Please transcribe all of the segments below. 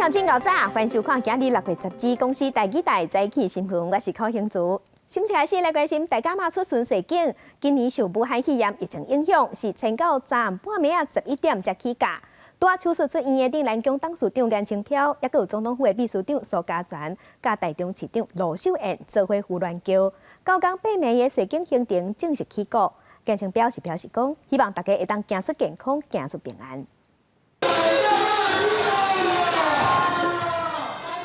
鄉親𠢕早，歡迎收看今日6月10日公視台語台早起新聞，我是柯興祖。新聞開始來關心，大甲媽祖巡世景，今年受武漢肺炎疫情影響，是延到昨暗半暝仔11點才起駕。拄仔手術出院的鎮瀾宮董事長顏清標，抑閣有總統府的秘書長蘇嘉全，佮台中市長盧秀燕做伙扶鑾轎，九工八暝的世景行程正式起鼓。顏清標是表示講，希望大家會當行出健康，行出平安。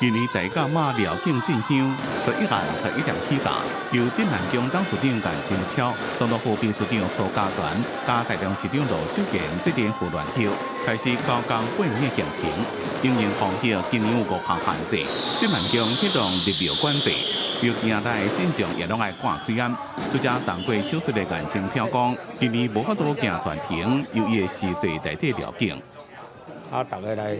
今年大甲媽寮境進香，11暗11點起駕，由鎮瀾宮董事長顏清標、總統府秘書長蘇嘉全、佮台中市長盧秀燕這陣扶鑾轎，開始九工八暝的行程。因應防疫，今年有五項限制，鎮瀾宮啟動入廟管制，廟墘內的信眾也攏愛掛喙罨。拄才動過手術的顏清標講，今年無法度行全程，由伊的司祭代替寮境。啊，逐家來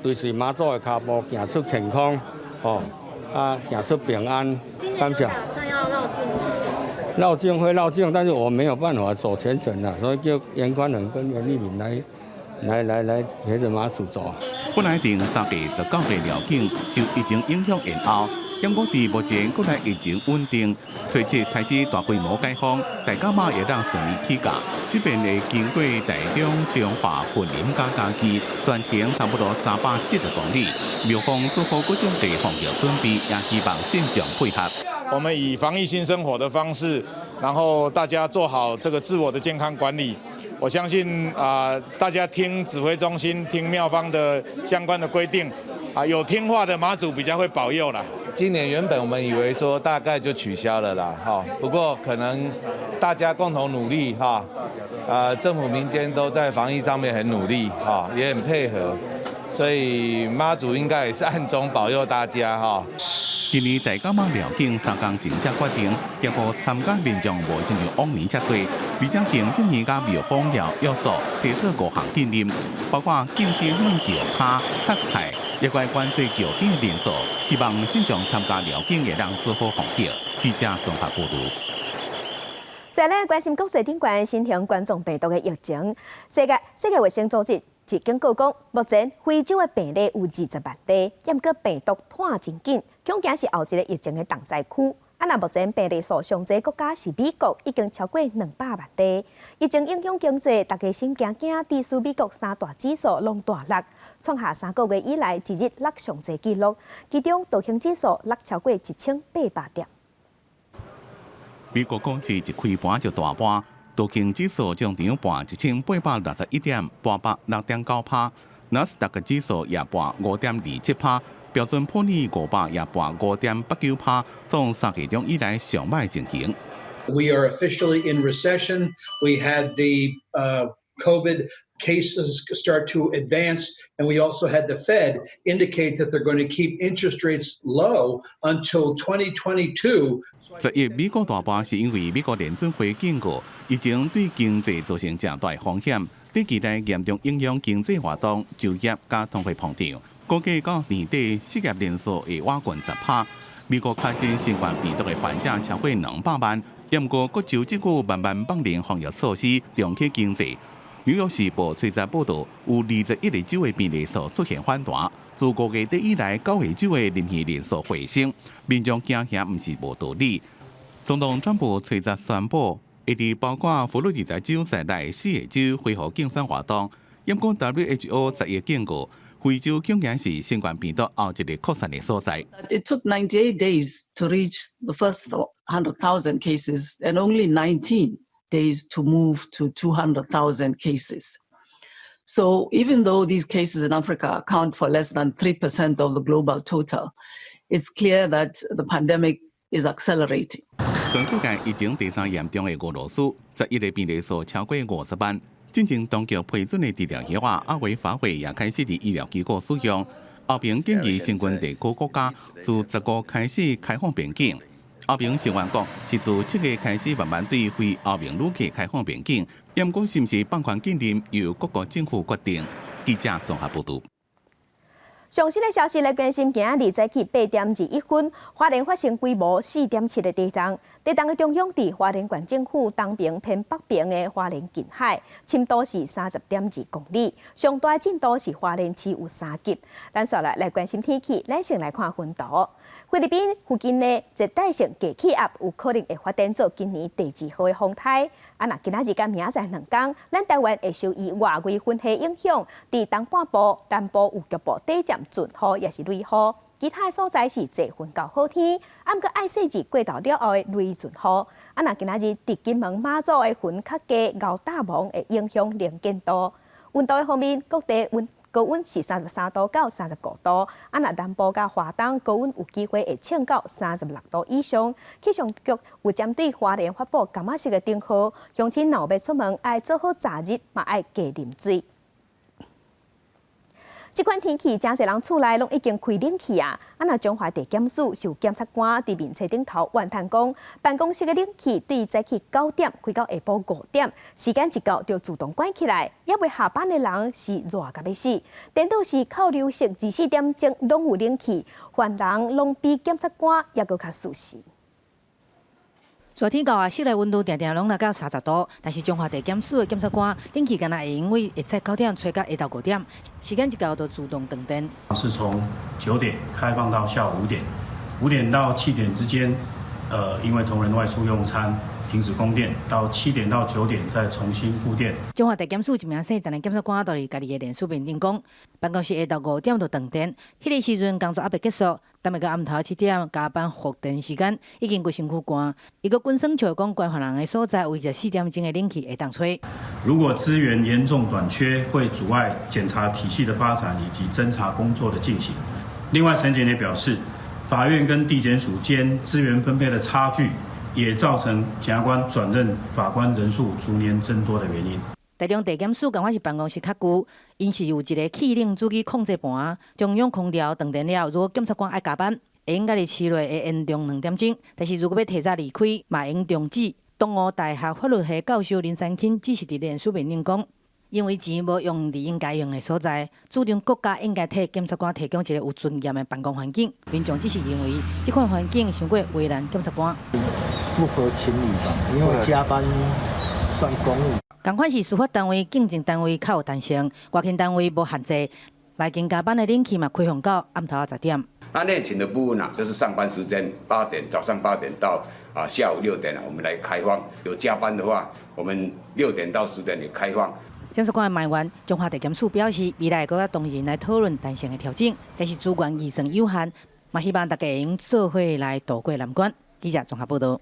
追隨媽祖的跤步，行出健康，吼，啊，行出平安。感謝。打算要繞境嗎？繞境會繞境，但是我沒有辦法走全程啦，所以叫顏寬恆跟顏莉敏來來來來陪著媽祖走。本來定3月19日寮境受疫情影響延後，不過佇目前國內疫情穩定，初七開始大規模解封，大甲媽會當順利起駕。這遍會經過台中、彰化、雲林佮嘉義，全程差不多340公里。廟方做好各種的防疫準備，也希望信眾配合。我們以防疫新生活的方式，然後大家做好這個自我的健康管理。我相信啊，大家聽指揮中心、聽廟方的相關的規定，啊，有聽話的媽祖比較會保佑啦。今年原本我們以為說大概就取消了啦，哈，不過可能大家共同努力哈，啊，政府民間都在防疫上面很努力哈，也很配合，所以媽祖應該也是暗中保佑大家哈。今年大甲媽寮境3工前才決定，結果參加民眾無親像往年遮濟，而且行政院佮廟方也約束提出五項禁令，包括禁止放轎跤、割菜，也閣管制轎頂的人數，希望信眾參加寮境會當做好防疫。記者綜合報導。再來關心國際頂懸新型冠狀病毒的疫情，世界衛生組織是警告講，目前非洲的病例有20萬例，毋過病毒湠真緊，恐驚是後一個疫情的重災區。啊，若目前病例數上濟國家是美國，已經超過200萬例。疫情影響經濟，大家心驚驚，致使美國三大指數攏大落，創下3個月以來一日落上濟紀錄。其中道瓊指數落超過1800點。美國股市一開盤就大跌，道瓊指數終場跌1861點，跌6.9%；納斯達克指數也跌5.27%，標準普爾500也跌5.89%，創3月中以來上䆀情形。 We are officially in recession. We had the COVID cases start to advance, and we also had the Fed indicate that they're going to keep interest rates low until 2022. 11美股大跌是因為美國聯準會警告，疫情對經濟造成誠大風險，短期內嚴重影響經濟活動、就業佮通貨膨脹。估計到年底失業人數會倚近10%。美國確診新冠病毒的患者超過200萬，毋過各州政府慢慢放寬防疫措施，重啟經濟。紐約時報隨在報道，有21個州的病例數出現反彈，自5月底以來，九個州的入院人數回升，民眾驚嚇毋是無道理。總統川普隨在宣布，會佇包括佛羅里達州在內四個州恢復競選活動。毋過 WHO 11警告，非洲恐驚是新冠病毒後一個擴散的所在。 It took 98 days to reach the first 100,000 cases, and only 19 days to move to 200,000 cases. So even though these cases in Africa account for less than 3% of the global total, it's clear that the pandemic is accelerating. 全世界疫情第三嚴重的俄羅斯，11個病例數超過50萬。進前當局批准的治療藥物阿維法惠也開始佇醫療機構使用。歐盟建議申根地區國家自15開始開放邊境。歐盟成員國是自7月開始慢慢對非歐盟旅客開放邊境，毋過是毋是放寬禁令由各國政府決定。記者綜合報導。上新的消息來關心，今仔日早起8點21分，花蓮發生規模4.7的地震。地震的中央佇花蓮縣政府東邊偏北邊的花蓮近海，深度是30.2公里，上大震度是花蓮市有3級。咱紲來來關心天氣，咱先來看雲圖。菲律賓附近的熱帶性低氣壓有可能會發展做今年第二號的風颱。啊，若今仔日佮明仔載兩工，咱台灣會受伊外圍雲系影響，佇東半部、南部有局部短暫陣雨，抑是雷雨。其他所在是濟雲到好天，啊，毋過愛細緻過晝了後的雷陣雨。啊，若今仔日佇金門馬祖的雲較低，𠢕罩霧會影響能見度。溫度的方面，各地溫高溫是33度到35度，啊，若南部佮華東高溫有機會會衝到36度以上。氣象局有針對花蓮發布柑仔色的燈號，鄉親若有欲出門，愛做好遮日，嘛愛加啉水。這款天氣，誠濟人厝內攏已經開冷氣啊！啊，若彰化地檢署就有檢察官佇面冊頂頭怨嘆講，辦公室的冷氣對早起9點開到下晡5點，時間一到就自動關起來，猶未下班的人是熱甲欲死。顛倒是扣留室24點鐘攏有冷氣，犯人攏比檢察官猶閣較舒適。熱天到啊，室內溫度定定攏來到30度，但是彰化地檢署的檢察官冷氣敢若會用為會早9點吹到下晝5點，時間一到就自動斷電。是從9點開放到下午五點，5點到7點之間，因為同仁外出用餐，停止供電，到7點到9點再重新復電。彰化地檢署一名姓陳的檢察官佇家己的臉書面頂講，辦公室下晝五點就斷電，彼個時陣工作猶未結束，等欲到暗頭7點加班復電時間，已經規身軀汗。伊閣滾耍笑講，關犯人的所在有24點鐘的冷氣會當吹。如果資源嚴重短缺，會阻礙檢察體系的發展以及偵查工作的進行。另外，陳檢也表示，法院跟地檢署間資源分配的差距，也造成檢察官轉任法官人數逐年增多的原因。台中地檢署仝款是辦公室較舊，𪜶是有一个氣冷主機控制盤，中央空調斷電了，如果檢察官愛加班，會用佇市內會延長2點鐘，但是如果欲提早離開，嘛會用終止。東吳大學法律系教授林三卿只是佇臉書面頂講，認為錢無用佇應該用的所在，主張國家應該替檢察官提供一個有尊嚴的辦公環境。民眾只是認為這款環境傷過為難檢察官。不合情理吧？因為加班算公務。仝款是司法單位、警政單位較有彈性，外勤單位無限制。內勤加班的冷氣嘛開放到暗頭10點。那內勤的部分啊，就是上班時間八點，早上八點到下午6點啊，我們來開放。有加班的話，我們6點到10點也開放。檢察官的埋怨，彰化地檢署表示，未來閣佮同仁來討論彈性的調整，但是資源預算有限，嘛希望大家會用做伙來渡過難關。記者綜合報道。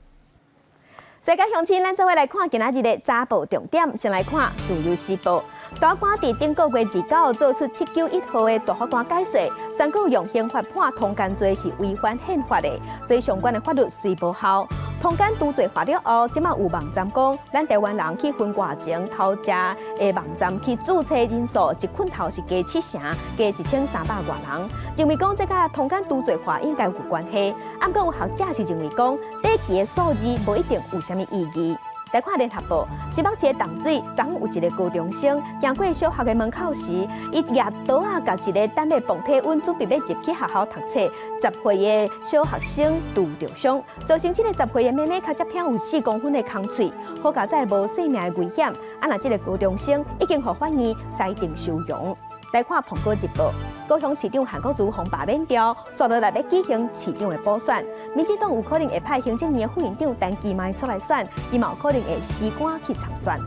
世界鄉親，咱做伙來看今仔日的早報重點。先來看《自由時報》，大法官佇頂個月29做出791號的大法官解說，宣告用刑法判通姦罪是違反憲法的，所以相關的法律遂無效。通姦除罪化了後，這馬有網站講，咱台灣人去婚外情偷食的網站去註冊人數，一困頭是加七成，加1300外人。認為講這佮通姦除罪化應該有關係。啊，毋過有學者是認為講，短期的數字無一定有啥物意義。來看聯合報，新北市的淡水，昨昏有一个高中生經過小學的門口時，伊舉刀仔共一个等咧磅體溫，準備欲入去學校讀冊10歲的小學生拄著傷，造成這个10歲的妹妹跤脊骿有4公分的空喙，好佳哉無性命的危險。啊，若這个高中生已經予法院裁定收容。來看《蘋果日報》，高雄市長韓國瑜予罷免掉，紲落來欲舉行市長的補選。民進黨有可能會派行政院的副院長陳其邁出來選，伊嘛有可能會辭官去參選。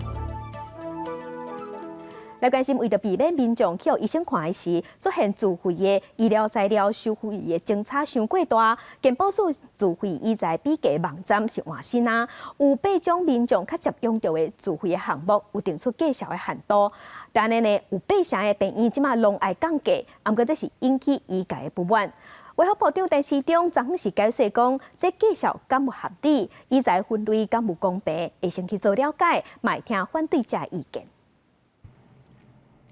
來關心，為著避免民眾去予醫生看的時，出現自費的醫療材料收費的爭差傷過大，健保署自費醫材比價網站是換新啊，有八種民眾較捷用著的自費的項目，有定出價數的限度。但呢，有八成的病院這馬攏愛降價，毋過這是引起醫界的不滿。衛福部長陳時中昨昏是解釋講，這價數敢有合理，醫材分類敢有公平，會先去做了解，嘛會聽反對者意見。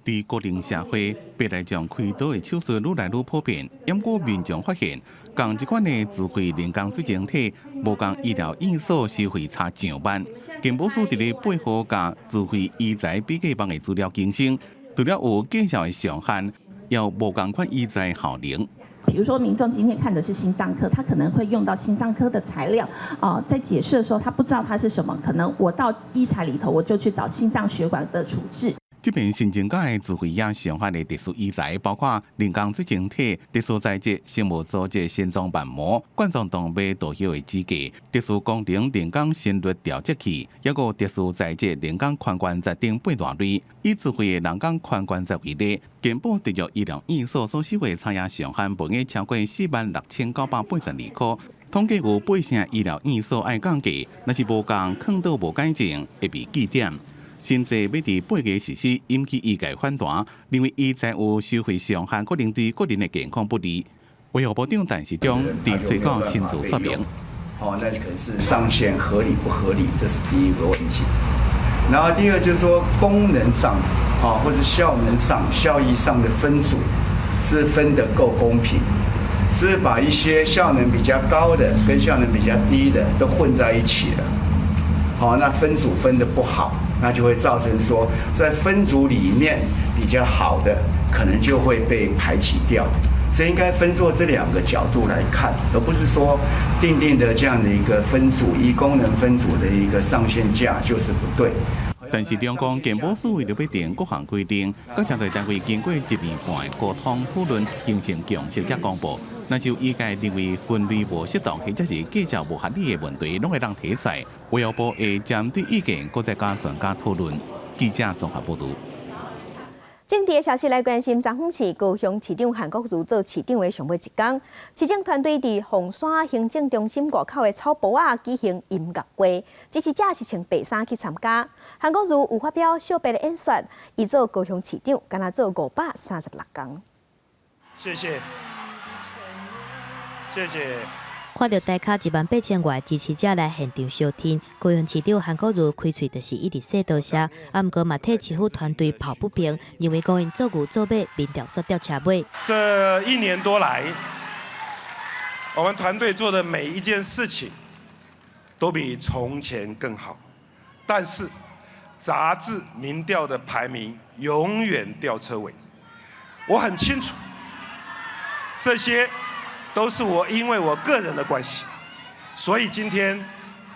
佇高齡社會，白內障開刀的手術愈來愈普遍。毋過民眾發現，仝一款的自費人工水晶體，無仝醫療院所收費差上萬。健保署佇咧八號共自費醫材比價網的資料更新，除了有價數的上限，有無仝款醫材效能。比如說，民眾今天看的是心臟科，他可能會用到心臟科的材料。哦，在解釋的時候，他不知道它是什麼，可能我到醫材裡頭，我就去找心臟血管的處置。這邊新增加的智慧也相關的特殊醫材，包括人工水晶體、特殊材質、生物組織、心臟瓣膜、冠狀動脈導血的支架、特殊功能人工心率調節器，抑閣特殊材質人工髖關節等八大類。以智慧的人工髖關節為例，健保特約醫療院所所收的差額上限無會超過46,982箍。統計有八成醫療院所愛降價，若是無降，囥倒無改進，會被記點。新制欲佇8月實施，引起醫界反彈，認為醫材有收費上限，可能對個人的健康不利。衛福部長陳時中佇吹告親自說明。好，那可能是上限合理不合理，這是第一個問題。然後第二就是說功能上，啊，或者效能上、效益上的分組是分得夠公平，是把一些效能比較高的跟效能比較低的都混在一起了。好，那分組分得不好。那就會造成說，在分組裡面比較好的，可能就會被排擠掉。所以應該分作這兩個角度來看，而不是說定定的這樣的一個分組，以功能分組的一個上限價就是不對。但是中共健保署為了欲定各項規定，閣誠濟單位經過一年半的溝通討論，形成共識才公布。若是有醫界認為分類無適當，或者是價值無合理的問題，攏會當提出來。衛福部會針對意見，閣再佮專家討論。記者綜合報導。政治的消息來關心，昨昏是高雄市長韓國瑜做市長的上尾一工。市政團隊佇鳳山行政中心外口的草埔仔舉行音樂會，支持者是穿白衫去參加。韓國瑜有發表小白的演說，伊做高雄市長，敢若做536工。謝謝，謝謝。看著台跤18,000外支持者來現場相挺，高雄市長韓國瑜開喙就是一直說多謝，啊，毋過嘛替市府團隊抱不平，認為講𪜶做牛做馬，民調煞吊車尾。這一年多來，我們團隊做的每一件事情，都比從前更好，但是雜誌民調的排名永遠吊車尾。我很清楚，這些。都是我因為我個人的關係，所以今天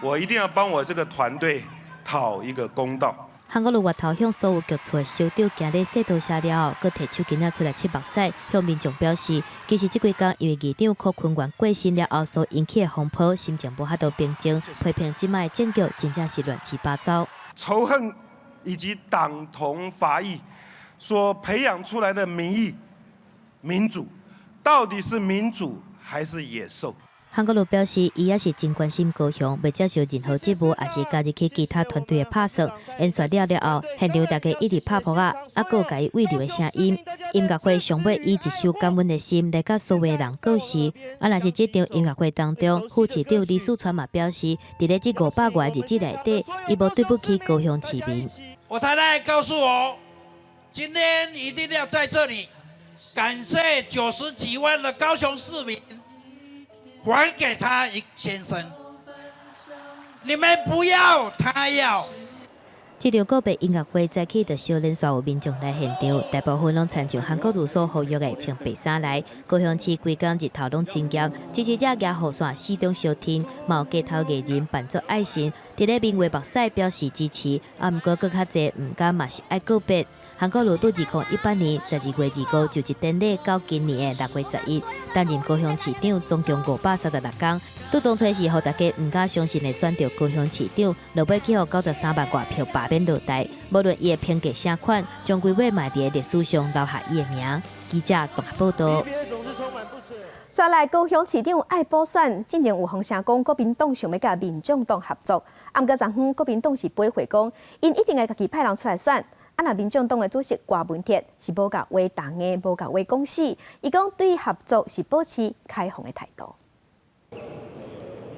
我一定要幫我這個團隊討一個公道。韓國瑜越頭向所有局處的首長行禮說多謝了後，閣提手巾仔出來拭目屎，向民眾表示，其實這幾工因為議長柯坤元過身了後所引起的風波，心情無法度平靜，批評這擺的政局真正是亂七八糟。仇恨以及黨同伐異所培養出來的民意民主，到底是民主還是野獸？韓國瑜表示，伊也是真關心高雄，袂接受任何質問，抑是加入去其他團隊的拍算。演說了了後，現場大家一直拍噗仔，啊，閣有共伊慰留的聲音。音樂會上尾以一首感恩的心來佮所有人告辭。啊，若是這場音樂會當中，副市長李四川嘛表示，佇咧這500外日子內底，伊無對不起高雄市民。我太太告訴我，今天一定要在這裡感謝90幾萬的高雄市民。還給他一先生，你們不要，他要。這場告別音樂會早起就小連續有民眾來現場，大部分攏親像韓國瑜所呼籲的穿白衫來。高雄市規工日頭攏真炎，支持者舉雨傘四中相挺，嘛有街頭藝人扮作愛心，佇咧面畫目屎表示支持。啊，毋過閣較濟毋甘嘛是愛告別。韓國瑜佇2018年12月25就職典禮到今年的6月11，擔任高雄市長總共536工。對當初是予大家毋敢相信的選著高雄市長，落尾去予93萬外票罷免落台。無論伊的評價啥款，終歸尾嘛佇歷史上留下伊的名。記者綜合報導。煞來高雄市長愛補選，進前有風聲講國民黨想欲佮民眾黨合作，啊，毋過昨昏國民黨是回話講，𪜶一定會家己派人出來選。啊，若民眾黨的主席柯文哲是無共話答應，無共話講死，伊講對合作是保持開放的態度。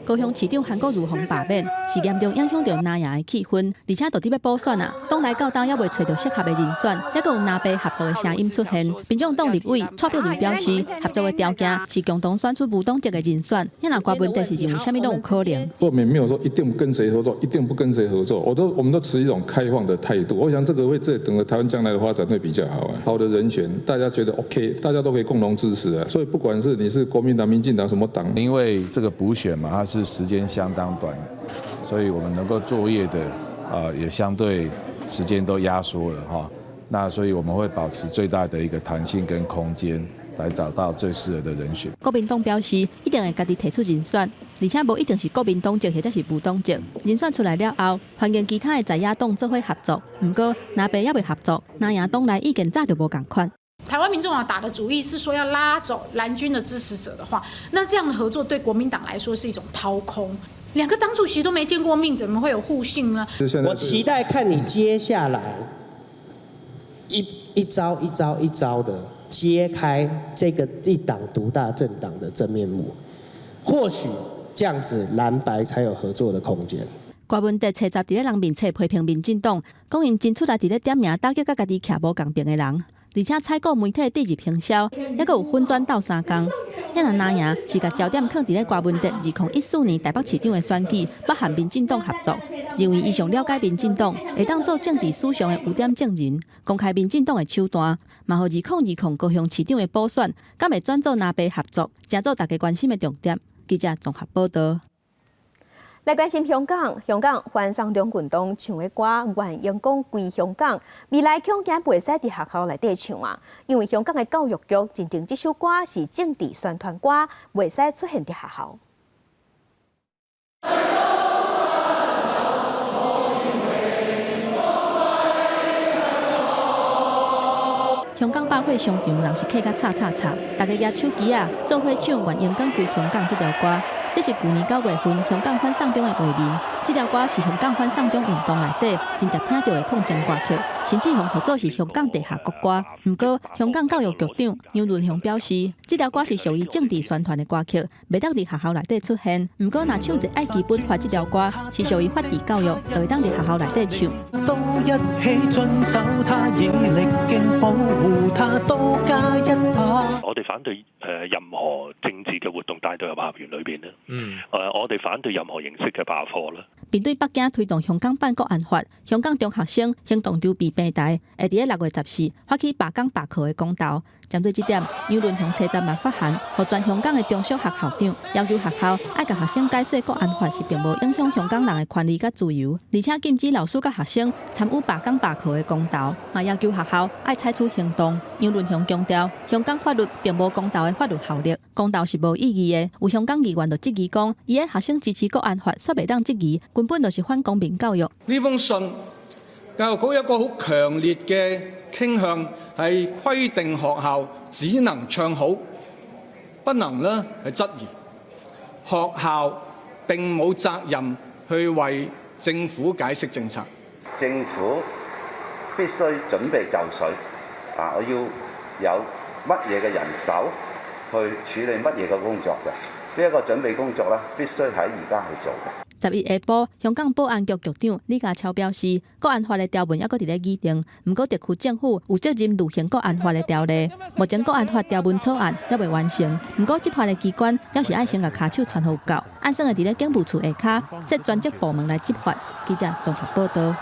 高雄市長韓國瑜予罷免，是嚴重影響著藍營的氣氛，而且到底欲補選啊，黨內到今猶未揣著適合的人選，猶閣有藍白合作的聲音出現。民眾黨立委蔡碧如表示，合作的條件是共同選出無黨籍的人選。若柯文哲是認為啥物攏有可能。我們沒有說一定跟誰合作，一定不跟誰合作，我們都持一種開放的態度。我想這個會對整個台灣將來的發展會比較好啊。好的人選，大家覺得 OK，大家都可以共同支持啊。所以不管是你是國民黨、民進黨什麼黨，因為這個補選嘛，它是時間相當短，所以我們能夠作業的啊，也相對時間都壓縮了哈。那所以我們會保持最大的一個彈性跟空間，來找到最適合的人選。國民黨表示，一定會家己提出人選，而且無一定是國民黨籍或者是無黨籍。人選出來了後，歡迎其他的在野黨做伙合作。毋過，藍白猶未合作，藍營黨內意見早就無仝款。台灣民眾黨打的主意是說要拉走藍軍的支持者的話，那這樣的合作對國民黨來說是一種掏空。兩個黨主席都沒見過面，怎麼會有互信呢？我期待看你接下來一招一招一招的揭開這個一黨獨大政黨的真面目，或許這樣子藍白才有合作的空間。柯文哲初十佇咧人面冊批評民進黨，講𪜶真出力佇咧點名打擊佮家己徛無仝爿的人，而且採購媒體置入行銷，猶閣有粉專鬥相共。若藍營是共焦點囥佇咧柯文哲2014年台北市長的選舉，欲和民進黨合作，認為伊上了解民進黨，會當做政治史上的污點證人，公開民進黨的手段，嘛予2020高雄市長的補選，敢會轉做藍白合作，成做大家關心的重點。記者綜合報導。來關心香港，香港反送中運動唱的歌《願榮光歸香港》，未來恐驚袂使佇學校內底唱啊，因為香港的教育局認定這首歌是政治宣傳歌，袂使出現佇學校。香港百貨商場人是客甲吵吵吵，大家舉手機仔，做伙唱《願榮光歸香港》這條歌。這是舊年9月份香港反送中的畫面。這條歌是香港反送中運動內底真濟聽著的抗爭歌曲，甚至予號做是香港地下國歌。毋過，香港教育局長楊潤雄表示，這條歌是屬於政治宣傳的歌曲，袂當佇學校內底出現。毋過，若唱一愛基本法這條歌是屬於法治教育，就會當佇學校內底唱。都一起遵守它，以力勁保護它，多加一把。我哋反對任何政治嘅活動帶到入校園裏邊咧。我哋反對任何形式嘅罷課啦。面對北京推動香港版國安法，香港中學生行動籌備平台會佇咧6月14發起罷工罷課的公投。針對這點，楊潤雄初十嘛發函，予全香港的中小學校長，要求學校愛共學生解說國安法是並無影響香港人的權利佮自由，而且禁止老師佮學生參與罷工罷課的公投，嘛要求學校愛採取行動。楊潤雄強調，香港法律並無公投的法律效力，公投是無意義的。有香港議員就質疑講，伊的學生支持國安法，煞袂當質疑，根本就是反公民教育。呢封信，教育局有一個好強烈嘅傾向，係規定學校只能唱好，不能呢係質疑。學校並冇責任去為政府解釋政策。政府必須準備就緒，啊！我要有乜嘢嘅人手去處理乜嘢嘅工作嘅？呢一個準備工作咧，必須喺而家去做嘅。11下晡，香港保安局局長李家超表示，國安法的條文猶閣佇咧擬定，毋過特區政府有責任履行國安法的條例。目前國安法條文草案猶未完成，毋過執法的機關猶是愛先共跤手攢予有夠，按算會佇咧警務處下跤設專責部門來執法。記者綜合報導。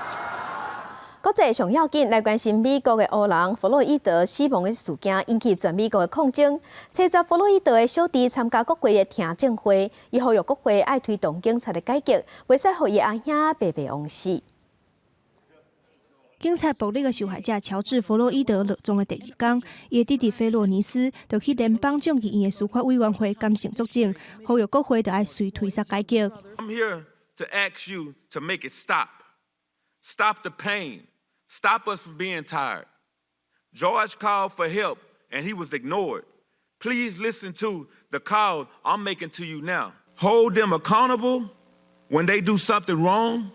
國際上要緊來關心美國的黑人弗洛伊德死亡的事件，引起全美國的抗爭。初十弗洛伊德的小弟參加國會的聽證會，伊呼籲國會愛推動警察的改革，袂使予伊阿兄白白枉死。警察暴力的受害者喬治·弗洛伊德落葬的第二工，伊的弟弟菲洛尼斯就去聯邦眾議院的司法委員會感性作證，呼籲國會著愛隨推捒改革。 I'm here to ask you to make it stop. Stop the pain. Stop us from being tired. George called for help and he was ignored. Please listen to the call I'm making to you now. Hold them accountable when they do something wrong.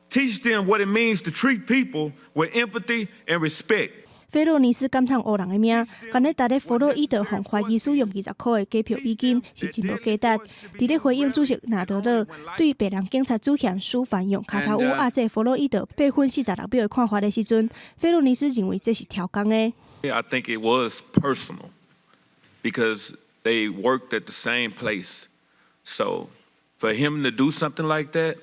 Teach them what it means to treat people with empathy and respect. 菲洛尼斯感嘆烏人的命，干焦逐咧弗洛伊德予懷疑使用20箍的假票美金是真無價值。佇咧回應主席納德勒對白人警察主嫌舒凡用跤頭趺壓制弗洛伊德8分46秒的看法的時陣，菲洛尼斯認為這是超工的。 I think it was personal because they worked at the same place. So for him to do something like that,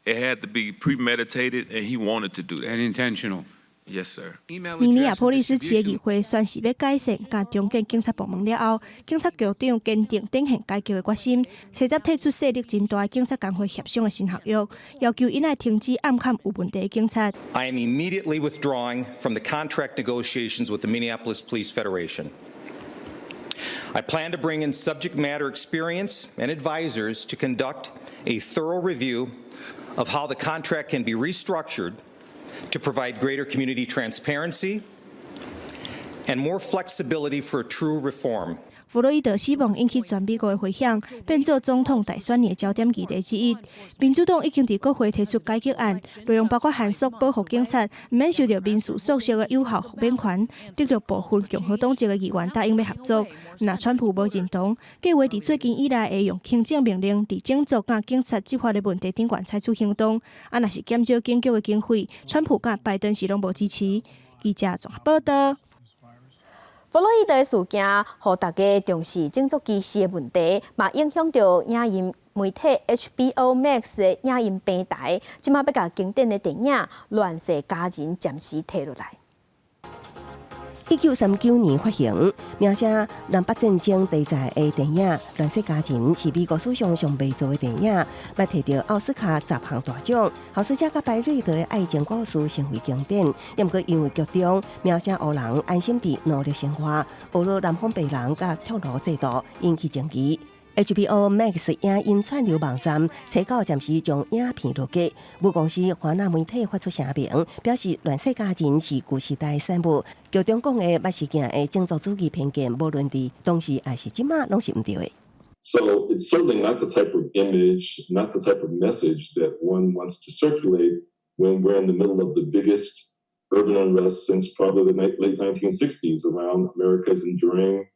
it had to be premeditated and he wanted to do that. And intentional. Yes, sir. 明尼亞波利斯市的議會宣誓欲改善佮重建警察部門了後，警察局長堅定展現改革的決心，隨即提出勢力真大的警察工會協商的新合約，要求𪜶愛停止暗崁有問題的警察。 I am immediately withdrawing from the contract negotiations with the Minneapolis Police Federation. I plan to bring in subject matter experience and advisors to conduct a thorough review of how the contract can be restructured to provide greater community transparency and more flexibility for true reform. 弗洛伊德死亡引起全美國的迴響，變做總統大選年的焦點議題之一。民主黨已經佇國會提出改革案，內容包括限縮保護警察，毋免受著民事訴訟的有效豁免權，得著部分共和黨籍的議員答應欲合作。若川普無認同，計劃佇最近以來會用行政命令佇種族佮警察執法的問題頂懸採取行動。啊，若是減少警局的經費，川普佮拜登是攏無支持。記者綜合報道。弗洛伊德的事件，予大家重視種族歧視的問題，嘛影響著影音媒體 HBO Max 的影音平台，這馬欲共經典的電影《亂世佳人》暫時提落來。 1939年發行，描寫南北戰爭題材的電影《亂世佳人》是美國史上上賣座的電影，捌提著奧斯卡十項大獎。侯斯加佮白瑞德的愛情故事成為經典，也毋過因為劇中描寫黑人安心佇奴隸生活，侮辱南方白人佮蓄奴制度，引起爭議。HBO Max 影音串流網站初九暫時將影片落架，母公司華納媒體發出聲明，表示《亂世佳人》是舊時代產物，劇中講的捌事件的種族主義偏見，無論佇當時抑是這馬，攏是毋對的。 So it's certainly not the type of image, not the type of message that one wants to circulate when we're in the middle of the biggest urban unrest since probably the late 1960s around America's enduring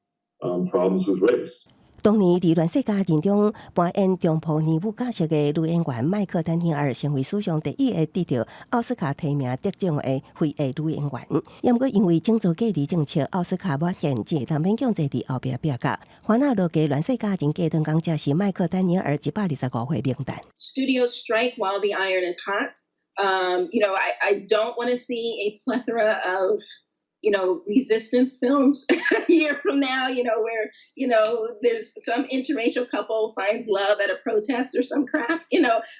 problems with race. 當年佇《亂世佳人》中扮演中破尼母角色的女演員麥克丹尼爾，成為史上第一个得著奧斯卡提名得獎的非裔女演員。也毋過因為種族隔離政策，奧斯卡晚宴只會當勉強坐佇後壁壁角。華納落架《亂世佳人》過兩工，才是麥克丹尼爾125歲冥誕。 Studios strike while the iron is hot. I don't want to see a plethora of resistance films a year from now, where there's some interracial couple finds love at a protest or some crap.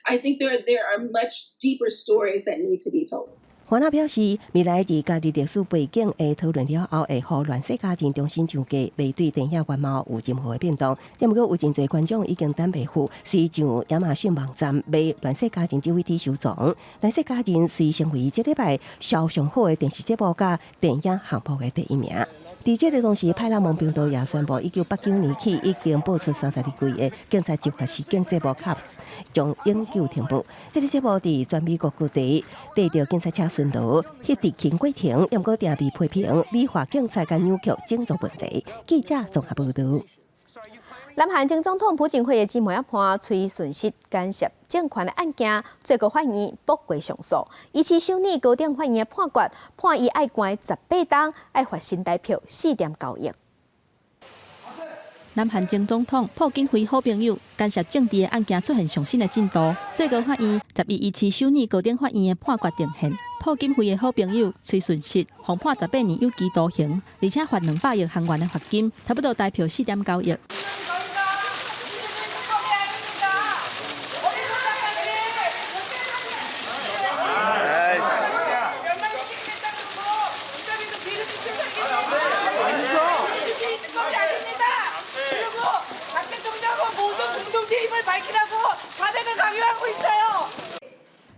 I think there are much deeper stories that need to be told. 華納表示，未來佇家己歷史背景的討論了後，會予亂世佳人重新上架，袂對電影原貌有任何的變動。毋過有真濟觀眾已經等袂赴，隨上亞馬遜網站買亂世佳人 DVD 收藏。亂世佳人遂成為這禮拜銷上好的電視節目佮電影項目的第一名。佇這个同時，派拉蒙頻道也宣布，1989年起已經播出32季的警察執法實境節目《Cops》將永久停播。這个節目佇全美國各地帶著警察車巡邏，彼執勤過程，毋過定被批評美化警察佮扭曲種族問題。記者綜合報導。南韓前總統朴槿惠的姊妹仔伴崔順實干涉政權的案件，最高法院駁回上訴，維持首爾高等法院的判決，判伊愛關18冬，愛罰新台票4.9億。南韓前總統朴槿惠好朋友干涉政治的案件出現上新的進度，最高法院10日維持首爾高等法院的判決定讞。朴槿惠的好朋友崔順實，予判18年有期徒刑，而且罰200億韓元的罰金，差不多台票4.9億。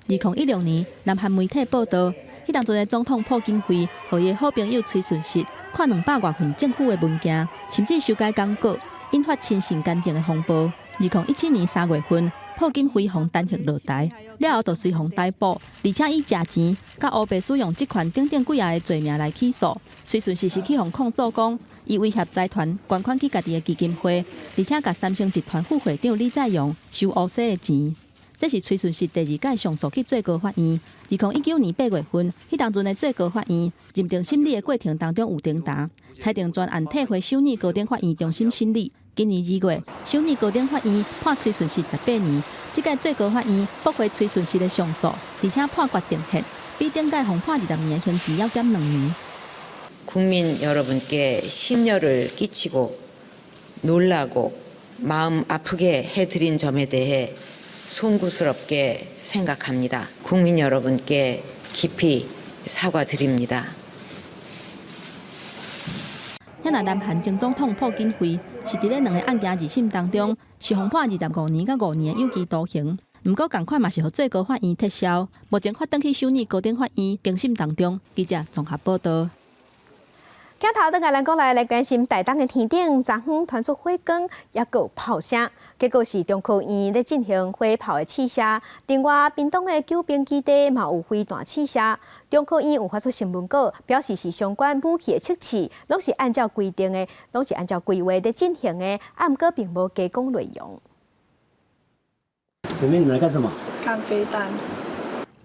2016年，南韓媒體報導，彼當陣的總統朴槿惠，予伊的好朋友崔順實看200外份政府的文件，甚至修改講稿，引發親信干政的風波。2017年3月份，朴槿惠予彈劾落台，了後就隨予逮捕，而且以食錢佮烏白使用職權等等幾仔个罪名來起訴。崔順實是去予控訴講，伊威脅財團捐款去家己的基金會，而且共三星集團副會長李在鎔收烏洗的錢。這是崔順實第二擺上訴去最高法院。2019年8月份，彼當陣的最高法院認定審理的過程當中有偵查，裁定全案退回首爾高等法院重新審理。今年2月，首爾高等法院判崔順實18年，這擺最高法院駁回崔順實的上訴，而且判決定讞，比頂擺予判20年的刑期猶減2年。 국민 여러분께 심려를 끼치고 놀라고 마음 아프게 해드린 점에 대해 송구스럽게 생각합니다. 국민 여러분께 깊이 사과드립니다. 遐若南韓前總統朴槿惠是佇咧兩个案件二審當中，是予判25年佮5年的有期徒刑。毋過仝款嘛是予最高法院撤銷，目前發轉去首爾高等法院更審當中。記者綜合報道。鏡頭轉來咱國內來關心台東的天頂，昨昏傳出火光，抑閣有炮聲，結果是中科院咧進行火炮的試射。另外，屏東的九兵基地嘛有飛彈試射。中科院有發出新聞稿，表示是相關武器的測試，攏是按照規定的，攏是按照規劃咧進行的，啊，毋過並無加講內容。妹妹，你們來幹什麼？看飛彈。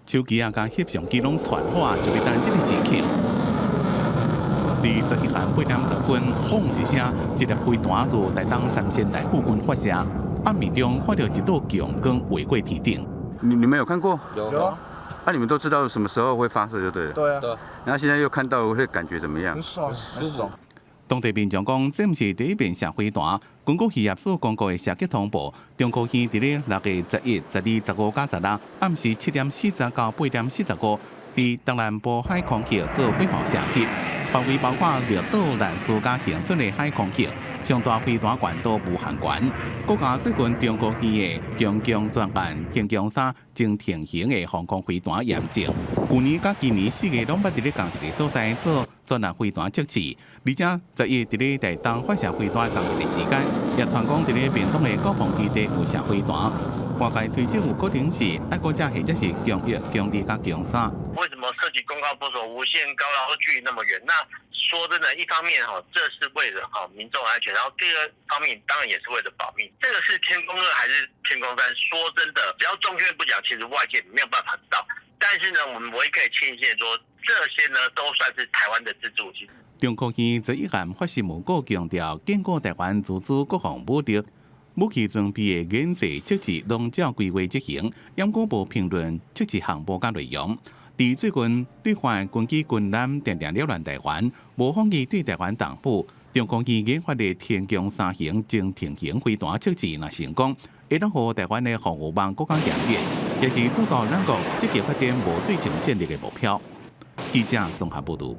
手機啊，佮翕相機攏傳火，就欲等這個時刻。佇11暗8點10分，轟一聲，一粒飛彈自台東三仙台附近發射，暗暝中看著一道強光劃過天頂。你們有看過？有。啊。那你們都知道什麼時候會發射就對了。對啊。然後現在又看到，會感覺怎麼樣？很爽，很爽。當地民眾講，這毋是第一遍射飛彈。根據漁業署公告的射擊通報，中科院佇咧6月11、12、15佮16暗時7點40到8點45，佇東南部海空域做火炮射擊，範圍包括綠島、蘭嶼佮恆春的海空域，上大飛彈懸度無限懸。國家最近中科院的強強專案天弓三正停行的防空飛彈驗證，舊年佮今年4月攏捌佇咧仝一个所在做專案飛彈測試，而且11佇咧台東發射飛彈仝一个時間，也傳講佇咧屏東的國防基地有射飛彈。外界推測有可能是愛國者或者是弓一、弓二佮弓三。為什麼射擊公告封鎖無限高，然後距離那麼遠？那說真的，一方面哈，這是為了哈民眾安全，然後第二方面當然也是為了保密。這個是天弓二還是天弓三？說真的，只要中科院不講，其實外界沒有辦法知道。但是呢，我們唯一可以慶幸說，這些呢都算是台灣的自主性。中科院這一項發新聞稿強調，堅固台灣自主國防武力。武器裝備的研製測試攏照規劃執行，毋過無評論測試項目佮內容。佇最近對岸軍機軍艦定定擾亂台灣，無放棄對台灣東部。中科院研發的天弓三型中程型飛彈測試若成功，會當予台灣的防護網閣較嚴密，也是做到兩國積極發展無對稱戰力的目標。記者綜合報導。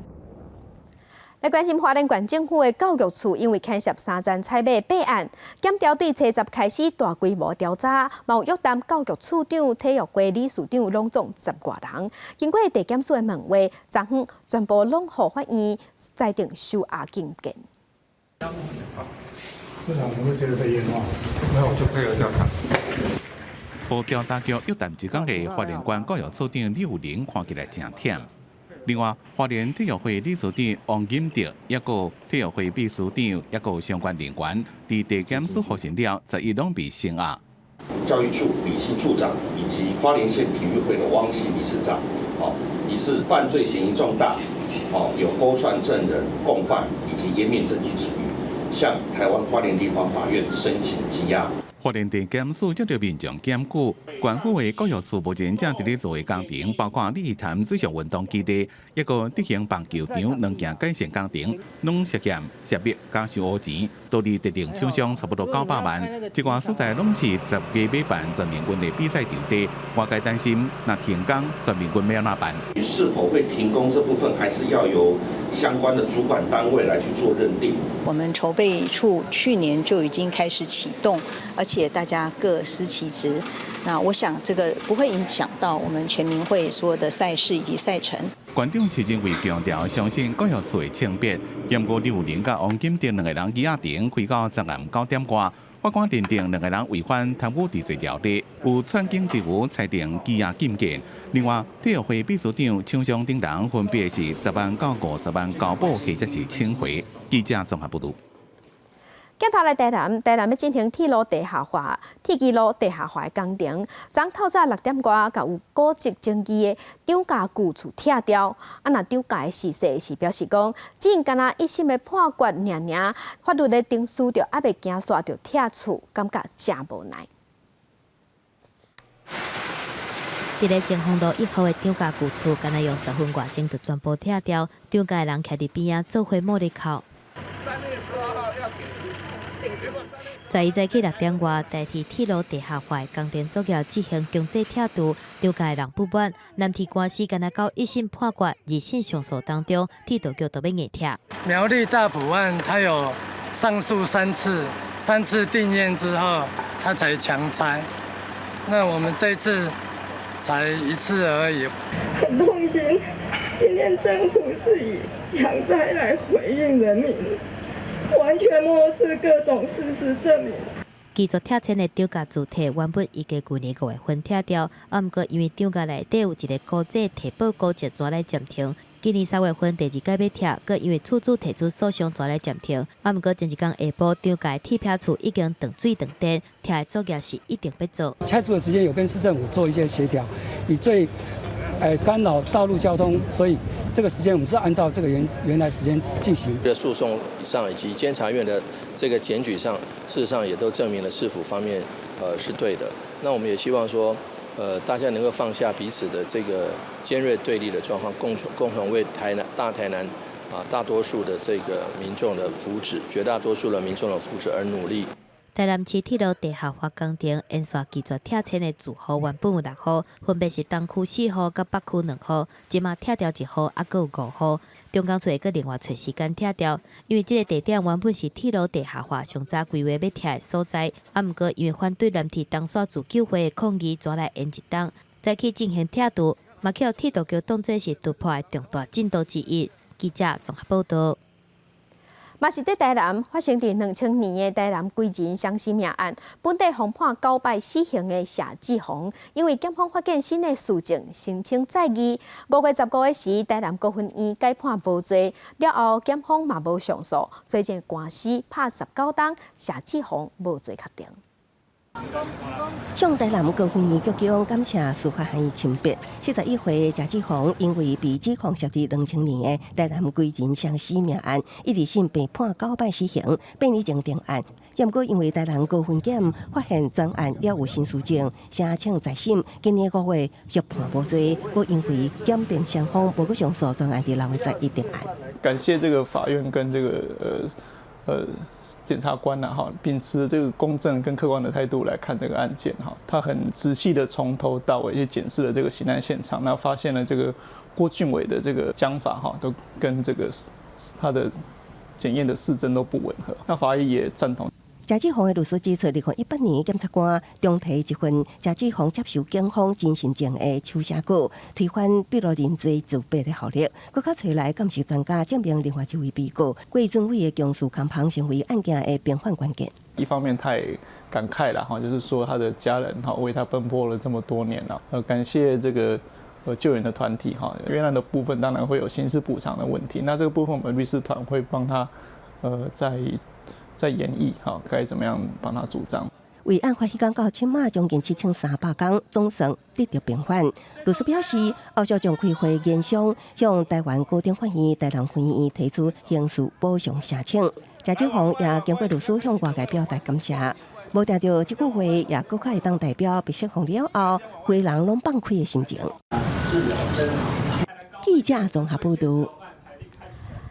來關心花蓮縣政府的教育處，因為牽涉三層採買弊案，檢調對初十開始大規模調查，嘛有約談教育處長、體育會理事長，攏總十外人。經過地檢署的問話，昨昏全部攏予法院裁定收押禁見。市長，你會覺得被冤枉？沒有，我就配合調查。予調查局約談一工的花蓮縣教育處長李有林看起來誠忝。另外，花蓮體育會理事長王金德，抑閣體育會秘書長，抑閣相關人員，佇地檢署候審了，11攏被聲押。教育處李姓處長以及花蓮縣體育會的汪姓理事長，哦，疑似犯罪嫌疑重大，哦，有勾串證人、共犯以及湮滅證據之虞，向台灣花蓮地方法院申請羈押。花蓮地檢署接著民眾檢舉，縣府的教育處目前正佇咧做的工程，包括鯉魚潭水上運動基地，抑閣德興棒球場兩件改善工程，攏涉嫌涉密佮收烏錢，導致特定廠商差不多900萬。這寡所在攏是十月欲辦全民運的比賽場地，外界擔心若停工，全民運欲按怎辦？是否會停工這部分，還是要由相關的主管單位來去做認定。我們籌備處去年就已經開始啟動，而且大家各司其職。那我想這個不會影響到我們全民會所有的賽事以及賽程。縣長徐仁偉強調，相信教育處的清白。毋過李有林佮王金德兩个人乩仔頂開到昨暗9點外，法官認定兩個人違反貪污治罪條例，有串警之虞，裁定羈押禁見。另外，體育會秘書長邱湘等人分別是10萬到50萬交保，或者是請回。記者綜合報導。鏡頭來台南，台南欲進行鐵路地下化、鐵支路地下化的工程。昨透早6點外，共有古蹟爭議的張家舊厝拆掉。啊，若張家的逝世是表示講，只干焦一審的判決爾爾，法律的程序就猶未行煞就拆厝，感覺誠無奈。佇咧前鋒路1號的張家舊厝，干焦用10分外鐘就全部拆掉。張家的人徛佇邊仔做伙耄咧哭。11早起6點外，台鐵鐵路地下化工程作業執行強制拆除，張家的人不滿，南鐵官司干焦到一審判決、二審上訴當中，鐵道局都欲硬拆。苗栗大埔案，他有上訴三次，三次定讞之後，他才強拆。那我們這次才一次而已。很痛心，今天政府是以強拆來回應人民。完全漠視各種事實證明。拒絕拆遷的張家主體原本預計舊年5月份拆掉，啊，毋過因為張家內底有一個古蹟提報古蹟，轉來暫停。今年3月份第二擺欲拆，閣因為厝主提出訴訟，轉來暫停。啊，毋過前一工下晡，張家的鐵皮厝已經斷水斷電，拆的作業是一定欲做。拆除的時間有跟市政府做一些協調，以最干擾道路交通，所以這個時間我們是按照這個原來時間進行。的訴訟上以及監察院的這個檢舉上，事實上也都證明了市府方面是對的。那我們也希望說，大家能夠放下彼此的這個尖銳對立的狀況，共同為台南大台南啊大多數的這個民眾的福祉，絕大多數的民眾的福祉而努力。台南市鐵路地下化工程沿線拒絕拆遷的住戶原本有6戶，分別是東區4戶佮北區2戶，這馬拆掉1戶，猶閣有5戶。中間會閣另外揣時間拆掉，因為這個地點原本是鐵路地下化上早規劃欲拆的所在，啊，毋過因為反對南鐵東線自救會的抗議，轉來延一冬，再去進行拆除，嘛予鐵道局當作是突破的重大進度之一。記者綜合報導。嘛是佇台南發生佇2000年的台南歸仁雙屍命案，本底予判九擺死刑的謝志宏，因為檢方發現新的事證，申請再議。5月15日時，台南高分院改判無罪，了後檢方嘛無上訴，所以這官司拍19冬，謝志宏無罪確定。向台南高分院局長感謝司法行清白。41歲謝志宏因為被指控涉及2000年的台南歸仁雙屍命案，一二審被判九擺死刑，8年前定案。毋過因為台南高分檢發現全案了有新事證，申請再審。今年5月續判無罪，閣因為檢辯雙方無閣上訴，全案佇6月11定案。感謝這個法院跟這個檢察官呐，哈，秉持這個公正跟客觀的態度來看這個案件，哈，他很仔細的從頭到尾去檢視了這個刑案現場，那發現了這個郭俊偉的這個講法，哈，都跟這個他的檢驗的事證都不吻合，那法醫也贊同。謝志宏的律師指出，2018年檢察官重提一份謝志宏接受警方精神證的手寫稿，推翻筆錄認罪自白的效力，閣較揣來鑑識專家證明另外一位被告郭俊偉的供述空縫成為案件的平反關鍵。一方面他也感慨了哈，就是說他的家人哈為他奔波了這麼多年了，感謝這個救援的團體哈，冤案的部分當然會有刑事補償的問題，那這個部分我們律師團會幫他再研議哈，該怎麼樣幫他主張。為案發彼工到這馬將近7300工，總算得著平反。律師表示，後續將開會研商，向台灣高等法院、台南分院提出刑事補償申請。謝志宏也經過律師向外界表達感謝。無定著這句話，也閣較會當代表被釋放了後，規人攏放開的心情。自由真好。記者綜合報導。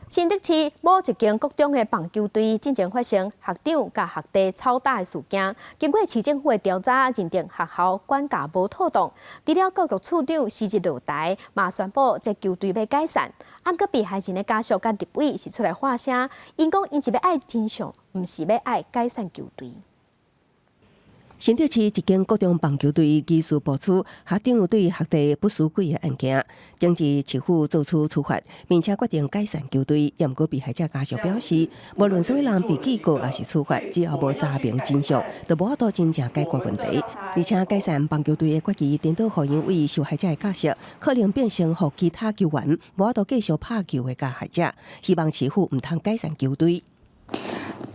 新竹市某一間國中的棒球隊進前發生學長佮學弟吵打的事件，經過市政府的調查，認定學校管教無妥當，除了教育處長辭職落台，嘛宣布這球隊欲解散。毋過被害人的家屬佮立委是出來發聲，𪜶講𪜶是欲愛真相，毋是欲愛解散球隊。新竹市一間高中棒球隊技術部處學長對學弟不守規的案件，前日市府做出處罰，並且決定解散球隊。也毋過被害者家屬表示，無論啥物人被記過抑是處罰，只要無查明真相，就無法度真正解決問題。而且解散棒球隊的決議，顛倒予𪜶為受害者的角色，可能變成予其他球員無法度繼續拍球的加害者。希望市府毋通解散球隊。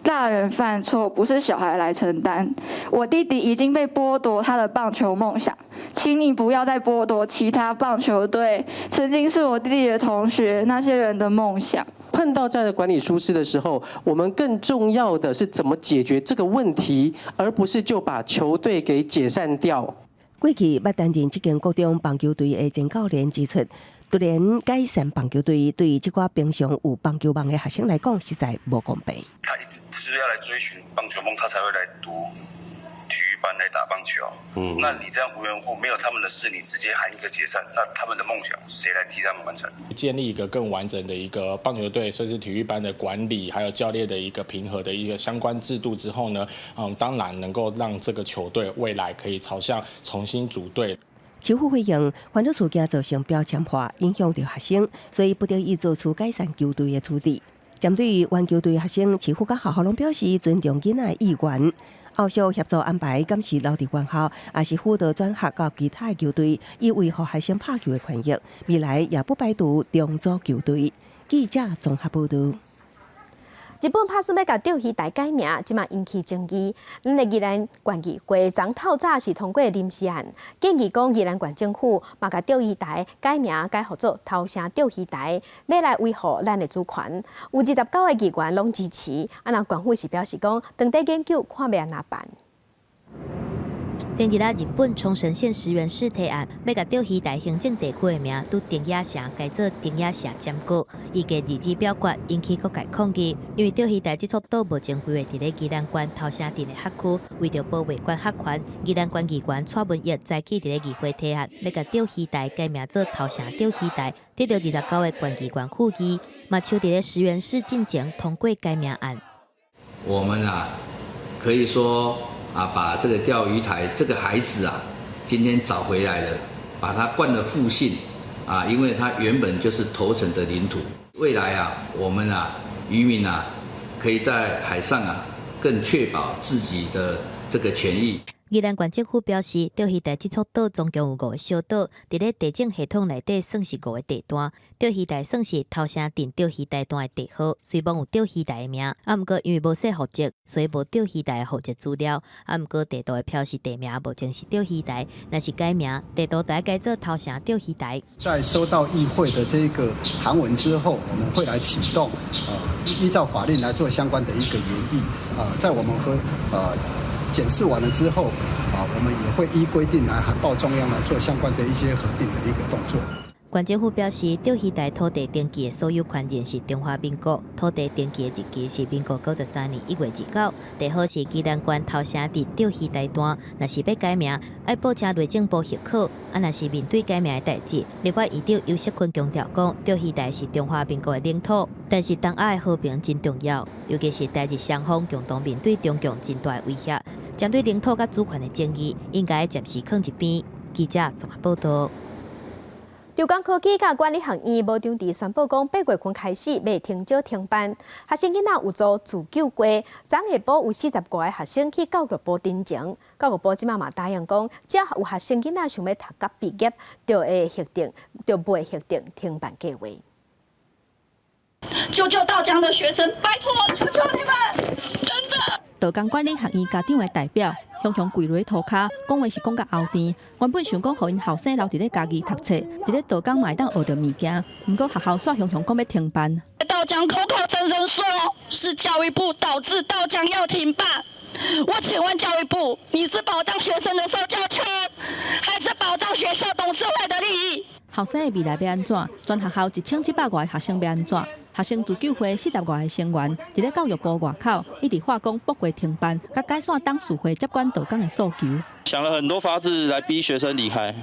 大人犯錯不是小孩來承擔。我弟弟已經被剝奪他的棒球夢想，請你不要再剝奪其他棒球隊曾經是我弟弟的同學那些人的夢想。碰到這樣的管理疏失的時候，我們更重要的是怎麼解決這個問題，而不是就把球隊給解散掉。過去捌擔任這間高中棒球隊的前教練指出，突然解散棒球隊，對這寡平常有棒球夢的學生來講，實在無公平。他一直就是要來追尋棒球夢，他才會來讀體育班來打棒球。那你這樣無緣無故沒有他們的事，你直接喊一個解散，那他們的夢想誰來替他們完成？建立一個更完整的一個棒球隊，甚至體育班的管理，還有教練的一個評核的一個相關制度之後呢，當然能夠讓這個球隊未來可以朝向重新組隊。市府回應，煩惱事件造成標籤化，影響著學生，所以不得已做出解散球隊的處理。針對原球隊學生，市府佮學校攏表示尊重囡仔的意願，後續協助安排，敢是留佇原校，抑是輔導轉學到其他的球隊，以維護學生拍球的權益。未來也不排除重組球隊。記者綜合報導。日本拍算欲共釣魚台改名，這馬引起爭議。咱的宜蘭縣議會昨透早是通過臨時案，建議講宜蘭縣政府嘛共釣魚台改名改號做頭城釣魚台，欲來維護咱的主權。有29個議員攏支持，啊，若縣府是表示講，當地研究看欲按怎辦。前日啊，日本沖繩縣石垣市提案，欲共釣魚台行政地區的名佇長野城改做長野城尖閣，預計二日表決，引起各界抗議。因為釣魚台這座島目前規劃佇咧宜蘭縣頭城鎮的轄區，為著保衛管轄權，宜蘭縣議員蔡文益早起佇咧議會提案，欲共釣魚台改名做頭城釣魚台，得著29個縣議員附議，嘛搶佇咧石垣市進前通過改名案。我們啊，可以說。啊，把這個釣魚台這個孩子啊，今天找回來了，把他冠了復姓，啊，因為他原本就是頭城的領土。未來啊，我們啊，漁民啊，可以在海上啊，更確保自己的這個權益。宜蘭縣政府表示，釣魚台這座島總共有五個小島，佇咧地政系統內底算是五個地段。釣魚台算是頭城鎮釣魚台段的地號，雖罔有釣魚台的名，啊，毋過因為無設戶籍，所以無釣魚台的戶籍資料。啊，毋過地圖的標示地名目前是釣魚台，若是改名，地圖就改做頭城釣魚台。在收到議會的這個函文之後，我們會來啟動，依照法令來做相關的一個研議。在我們和檢視完了之後，啊，我們也會依規定來函報中央來做相關的一些核定的一個動作。縣政府表示，釣魚台土地登記的所有權人是中華民國，土地登記的日期是民國93年1月29，地號是宜蘭縣頭城鎮釣魚台段。若是欲改名，愛報請內政部核可。啊，若是面對改名的代誌，立法院長游錫堃強調講，釣魚台是中華民國的領土，但是東亞的和平真重要，尤其是台日雙方共同面對中共真大的威脅，針對領土佮主權的爭議，應該暫時囥一邊。記者綜合報導。長江科技佮管理學院無當地宣布講，8月份開始欲停招停辦，學生囡仔有做自救過。昨下晡有45個學生去教育部陳情，教育部這馬嘛答應講，只要有學生囡仔想欲讀甲畢業，就會核定，就袂核定停辦計劃。救救稻江的學生，拜託，求求你們，真的。稻江管理學院家長的代表，雄雄跪落塗跤，講話是講甲喉甜。原本想講予𪜶後生留佇咧嘉義讀冊，佇咧稻江嘛會當學著物件。毋過學校煞雄雄講欲停辦。稻江口口聲聲說是教育部導致稻江要停辦，我請問教育部，你是保障學生的受教權，還是保障學校董事會的利益？後生的未來欲按怎？全學校1700外個學生欲按怎？學生自救會40外個成員，佇咧教育部外口一直喊講駁回停辦，佮解散董事會接管稻江的訴求。想了很多法子來逼學生離開，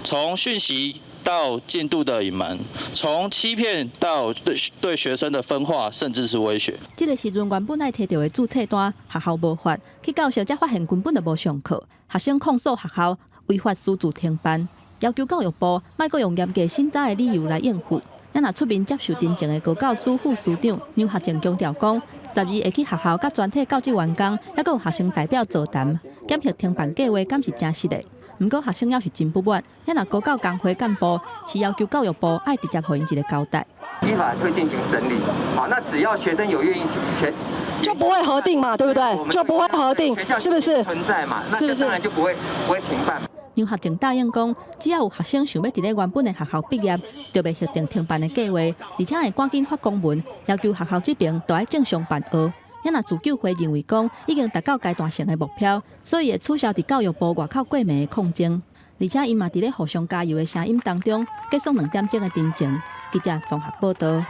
從訊息到進度的隱瞞，從欺騙到對對學生的分化，甚至是威脅。這个時陣原本愛提著的註冊單，學校無發，去到時才發現根本就無上課。學生控訴學校違法私自停辦，要求教育部莫閣用嚴格審查的理由來應付。啊若出面接受陳情的高教司副司長楊學正強調講，12會去學校佮全體教職員工，抑閣有學生代表座談，檢核停辦計劃敢是誠實的。毋過學生猶是真不滿，啊若高教工會幹部是要求教育部愛直接予𪜶一个交代。依法會進行審理，好，那只要學生有願意全，就不會核定嘛，對不對？就不會核定，是不是？存在嘛，那當然就不會停辦。楊學正答應講，只要有學生想欲佇咧原本的學校畢業，就袂核定停辦的計劃，而且會趕緊發公文要求學校這邊都愛正常辦學。啊若自救會認為講已經達到階段性的目標，所以會取消佇教育部外口過暝的抗爭。而且𪜶嘛佇咧互相加油的聲音當中，結束2點鐘的陳情。記者綜合報導。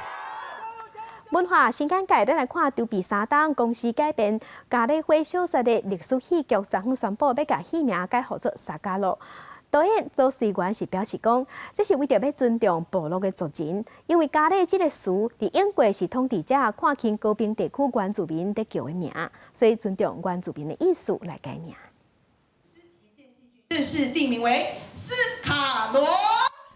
文化新簡介，咱來看籌備3冬公視改編《咖喱花》小說的歷史戲劇，昨昏宣布欲共戲名改號做薩卡洛。導演周瑞元是表示講，這是為著欲尊重部落的族人，因為咖喱這个詞佇英國是統治者看輕高平地區原住民咧叫的名，所以尊重原住民的意思來改名。正式定名為斯卡羅。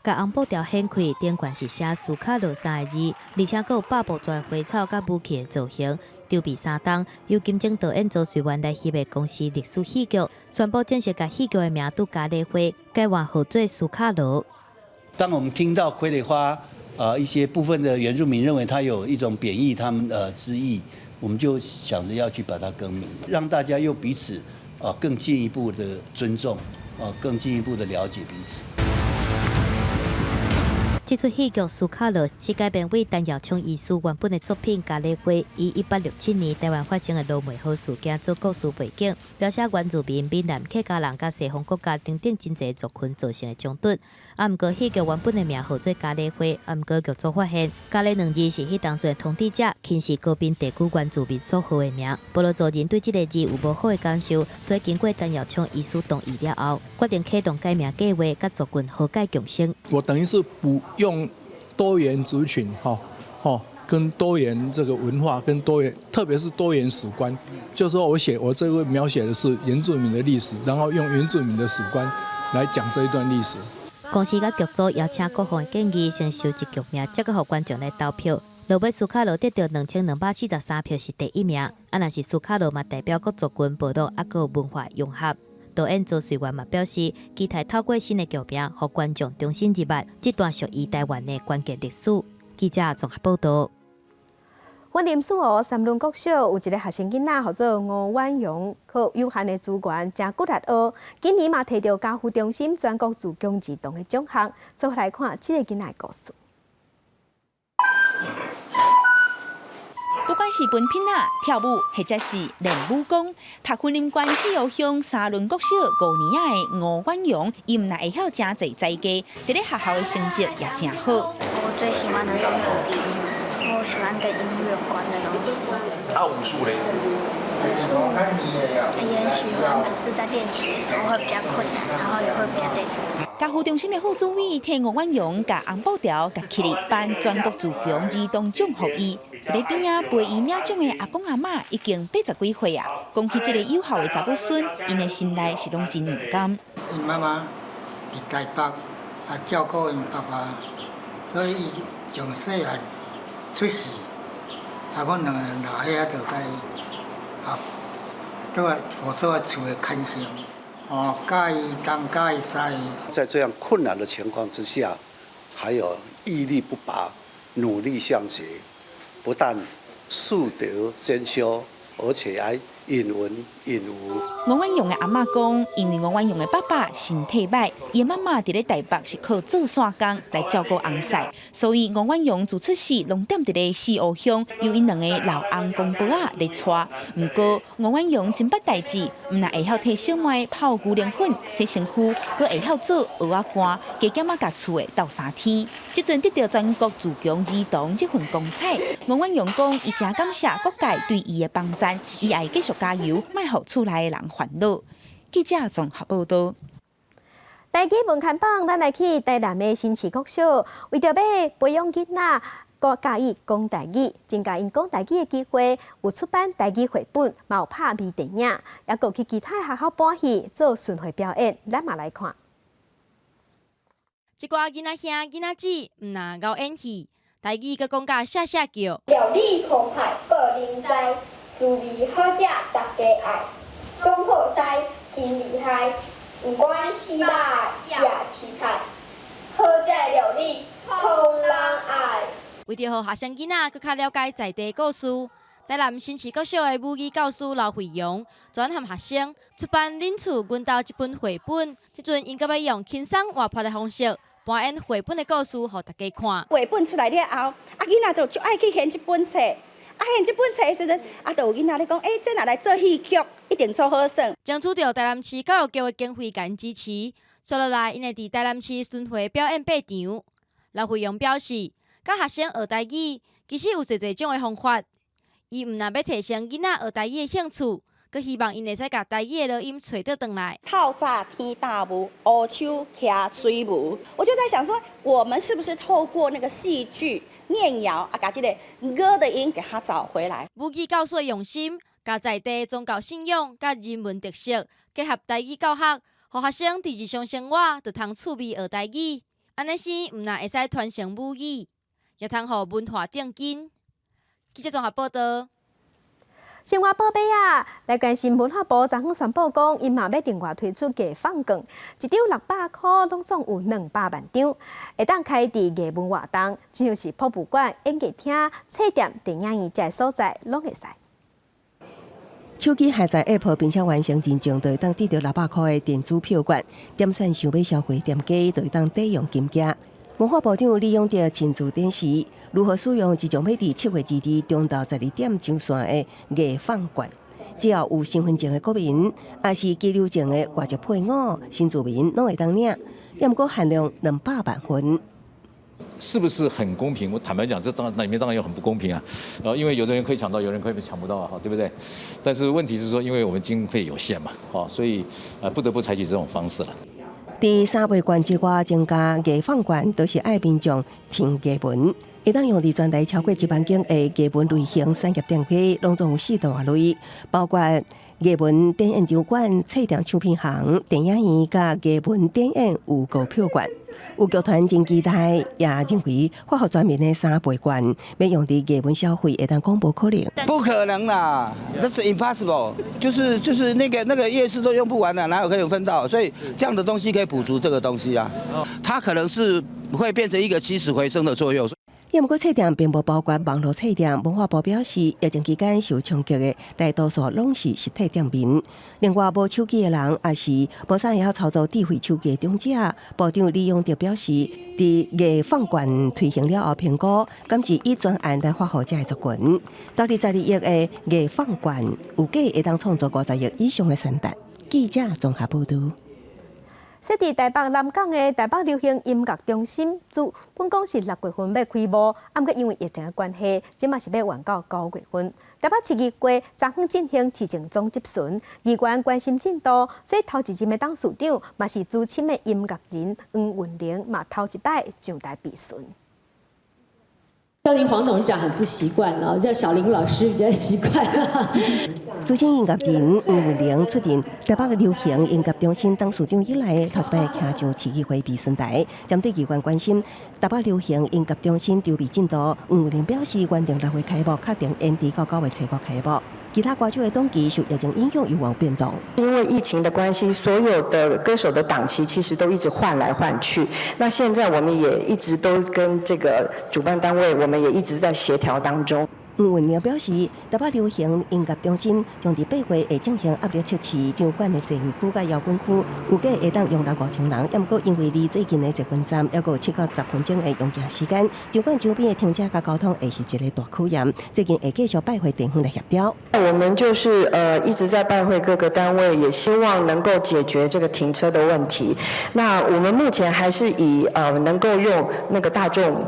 共紅布條掀開，頂懸是寫斯卡羅三个字，而且閣有百部蛇花草佮武器的造型。籌備3冬，由金鐘導演周瑞元來翕的公視歷史戲劇，宣布正式共戲劇的名拄咖喱花改換號做斯卡羅。當我們聽到傀儡花，一些部分的原住民認為它有一種貶義他們之意，我們就想着要去把它更名，讓大家又彼此更進一步的尊重，更進一步的了解彼此。這齣戲劇《斯卡羅》是改編為陳耀聰醫師原本的作品《咖喱花》，以1867年台灣發生的羅梅河事件做故事背景，描寫原住民、閩南客家人佮西方國家等等真濟族群造成的衝突。啊，毋過戲劇原本的名號做《咖喱花》，啊，毋過劇組發現“咖喱”兩字是彼當陣統治者輕視高屏地區原住民所號的名，部落族人對這个字有無好的感受，所以經過陳耀聰醫師同意了後，決定啟動改名計劃，佮族群和解共生。我等於是補用多元族群，哈，哈，跟多元這個文化，跟多元，特別是多元史觀，就是說我寫我這個描寫的是原住民的歷史，然後用原住民的史觀來講這一段歷史。公視佮劇組邀請各方的建議，先收集劇名，再閣予觀眾來投票。落尾斯卡羅得著2243票是第一名。啊，若是斯卡羅嘛代表各族群部落，啊，閣文化融合。導演周瑞元嘛表示，期待透過新的劇名，予觀眾重新入捌這段屬於台灣的關鍵歷史。記者綜合報導。雲林四湖三崙國小有一个學生囡仔，號做吳婉容，靠有限的資源，誠骨力學。今年嘛提著家扶中心全國自強兒童的獎項，做伙來看這个囡仔的故事。不管是分品仔、跳舞，或者是練武功，讀雲林縣四湖鄉三崙國小五年仔的吳婉容，伊毋但會曉誠濟才藝，佇咧學校的成績也誠好。我最喜歡的是子弟，我喜歡跟音樂有關的東西。啊，武術嘞？武術也很喜歡，可是在練習的時候會比較困難，然後也會比較累。家扶中心的副主委替吳婉容共紅布條共起立頒全國自強兒童獎予伊。佇咧邊仔陪伊領獎的阿公阿嬤已經80幾歲啊，講起這个有孝的查某孫，𪜶的心內是攏真毋甘。𪜶媽媽佇台北啊照顧𪜶爸爸，所以伊從細漢出世，啊，阮兩个老伙仔就共伊啊，倒來負責厝的牽線，哦，教伊東教伊西。在這樣困難的情況之下，還有毅力不拔，努力向學，不但樹德兼修，而且還允文允武。吳婉容的阿嬤講，因為吳婉容的爸爸身體䆀，伊的媽媽佇咧台北是靠做散工來照顧翁婿，所以吳婉容自出世攏踮佇咧四湖鄉，由𪜶兩个老翁公婆仔咧帶。毋過吳婉容真捌代誌，毋但會曉替小妹泡牛奶粉、洗身軀，閣會曉做蚵仔乾，加減仔共厝的鬥三天。這陣得著全國自強兒童這份光彩，吳婉容講，伊誠感謝各界對伊的幫贊，伊愛繼續加油，莫予厝內的人煩惱。記者綜合報導。台台語文刊榜，咱來去台南的新市國小，為著欲培養囡仔，佮意講台語，增加𪜶講台語的機會，有出版台語繪本，嘛有拍微電影，也閣去其他學校搬戲做巡迴表演，咱嘛來看。這寡囡仔兄、囡仔姊，毋若𠢕演戲，台語閣講甲聲聲叫。料理澎湃報人知，滋味好食大家愛，總鋪師真厲害，毋管魚肉抑飼菜，好食的料理統人愛。為著予學生囡仔閣較了解在地故事，台南新市國小的母語教師劉惠陽專和學生出版《恁厝阮兜》這本繪本。這陣𪜶閣欲用輕鬆活潑的方式搬演繪本的故事，予大家看。繪本出來了後，啊囡仔就足愛去掀這本冊，啊掀這本冊的時陣，啊就有囡仔咧講，欸，這若來做戲劇，一定足好耍。爭取著台南市教育局的經費共支持，紲落來𪜶會佇台南市巡迴表演八場。劉惠陽表示，教學生學台語，其實有濟濟種的方法。伊毋但欲提升囡仔學台語的興趣，閣希望𪜶會使共台語的濁音揣倒轉來。透早天大霧，烏手徛水霧，我就在想說，我們是不是透過那個戲劇念謠啊，共這個𠊎的音給他找回來？母語教師的用心，共在地宗教信仰佮人文特色結合台語教學，予學生佇日常生活就通趣味學台語，按呢生毋但會使傳承母語，也通予文化定根。記者綜合報道。生活寶貝啊，來關心文化部昨昏宣布講，𪜶嘛欲另外推出藝放券，一張600箍，攏總有200萬張，會當開佇藝文活動，親像是博物館、演藝廳、冊店、電影院這所在，攏會使。手機下載 App 並且完成認證，就會當得著600箍的電子票券。點選想欲消費店家，就會當抵用金額。文化部長李永得親自展示如何使用這種欲佇7月22中晝12點上線的藝放券。只要有身份證的國民，抑是居留證的外籍配偶、新住民，攏會當領。毋過限量200萬份。是不是很公平？我坦白講，這當然裡面當然有很不公平啊。然後因為有的人可以搶到，有人可以搶不到啊，對不對？但是問題是說，因為我們經費有限嘛，所以不得不採取這種方式了。佇三倍券之外，增加藝放券，都是愛民眾聽藝文，會當用佇全台超過1萬間的藝文類型產業店家，攏總有四大類，包括藝文展演場館、冊店唱片行、電影院佮藝文展演預購票券。有劇團真期待，也認為發予全民的三倍券，欲用佇藝文消費會當講無可能。不可能啦，這是 impossible，就是那個夜市都用不完了，哪有可以分到？所以這樣的東西可以補足這個東西啊，它可能是會變成一個起死回生的作用。毋過冊店並無包括網路冊店。文化部表示，疫情期間受衝擊的大多數攏是實體店面。另外，無手機的人，抑是無啥會曉操作智慧手機的長者，部長李永得表示，佇藝放券推行了後，評估敢是以專案來發予這个族群。投入12億的藝放券，預計會當創造50億以上的產值。記者綜合報導。設佇台北南港的台北流行音樂中心，自本講是6月份欲開幕，啊，毋過因為疫情的關係，這馬是欲延到9月份。台北市議會昨昏進行市政總質詢，議員關心進度，所以頭一任的董事長嘛是資深的音樂人黃韻玲，嘛頭一擺上台備詢。叫您黃董事長很不習慣哦，叫小林老師比較習慣。資深音樂人黃韻玲出任台北流行音樂中心董事長以來，頭一擺徛上市議會備詢台，針對議員關心台北流行音樂中心籌備進度，黃韻玲表示，原定6月開幕，確定延遲到9月初五開幕。其他歌手的檔期受疫情影響有望變動。因為疫情的關係，所有的歌手的檔期其實都一直換來換去。那現在我們也一直都跟這個主辦單位，我們也一直在協調當中。黃韻玲表示，台北流行音樂中心將佇8月會進行壓力測試，場館的座位區佮搖滾區，預計會當容納5000人。毋過因為離最近的捷運站猶閣有7到10分鐘的用行時間，場館周邊的停車佮交通會是一個大考驗。最近會繼續拜會地方來協調。我們就是一直在拜會各個單位，也希望能夠解決這個停車的問題。那我們目前還是以能夠用那個大眾。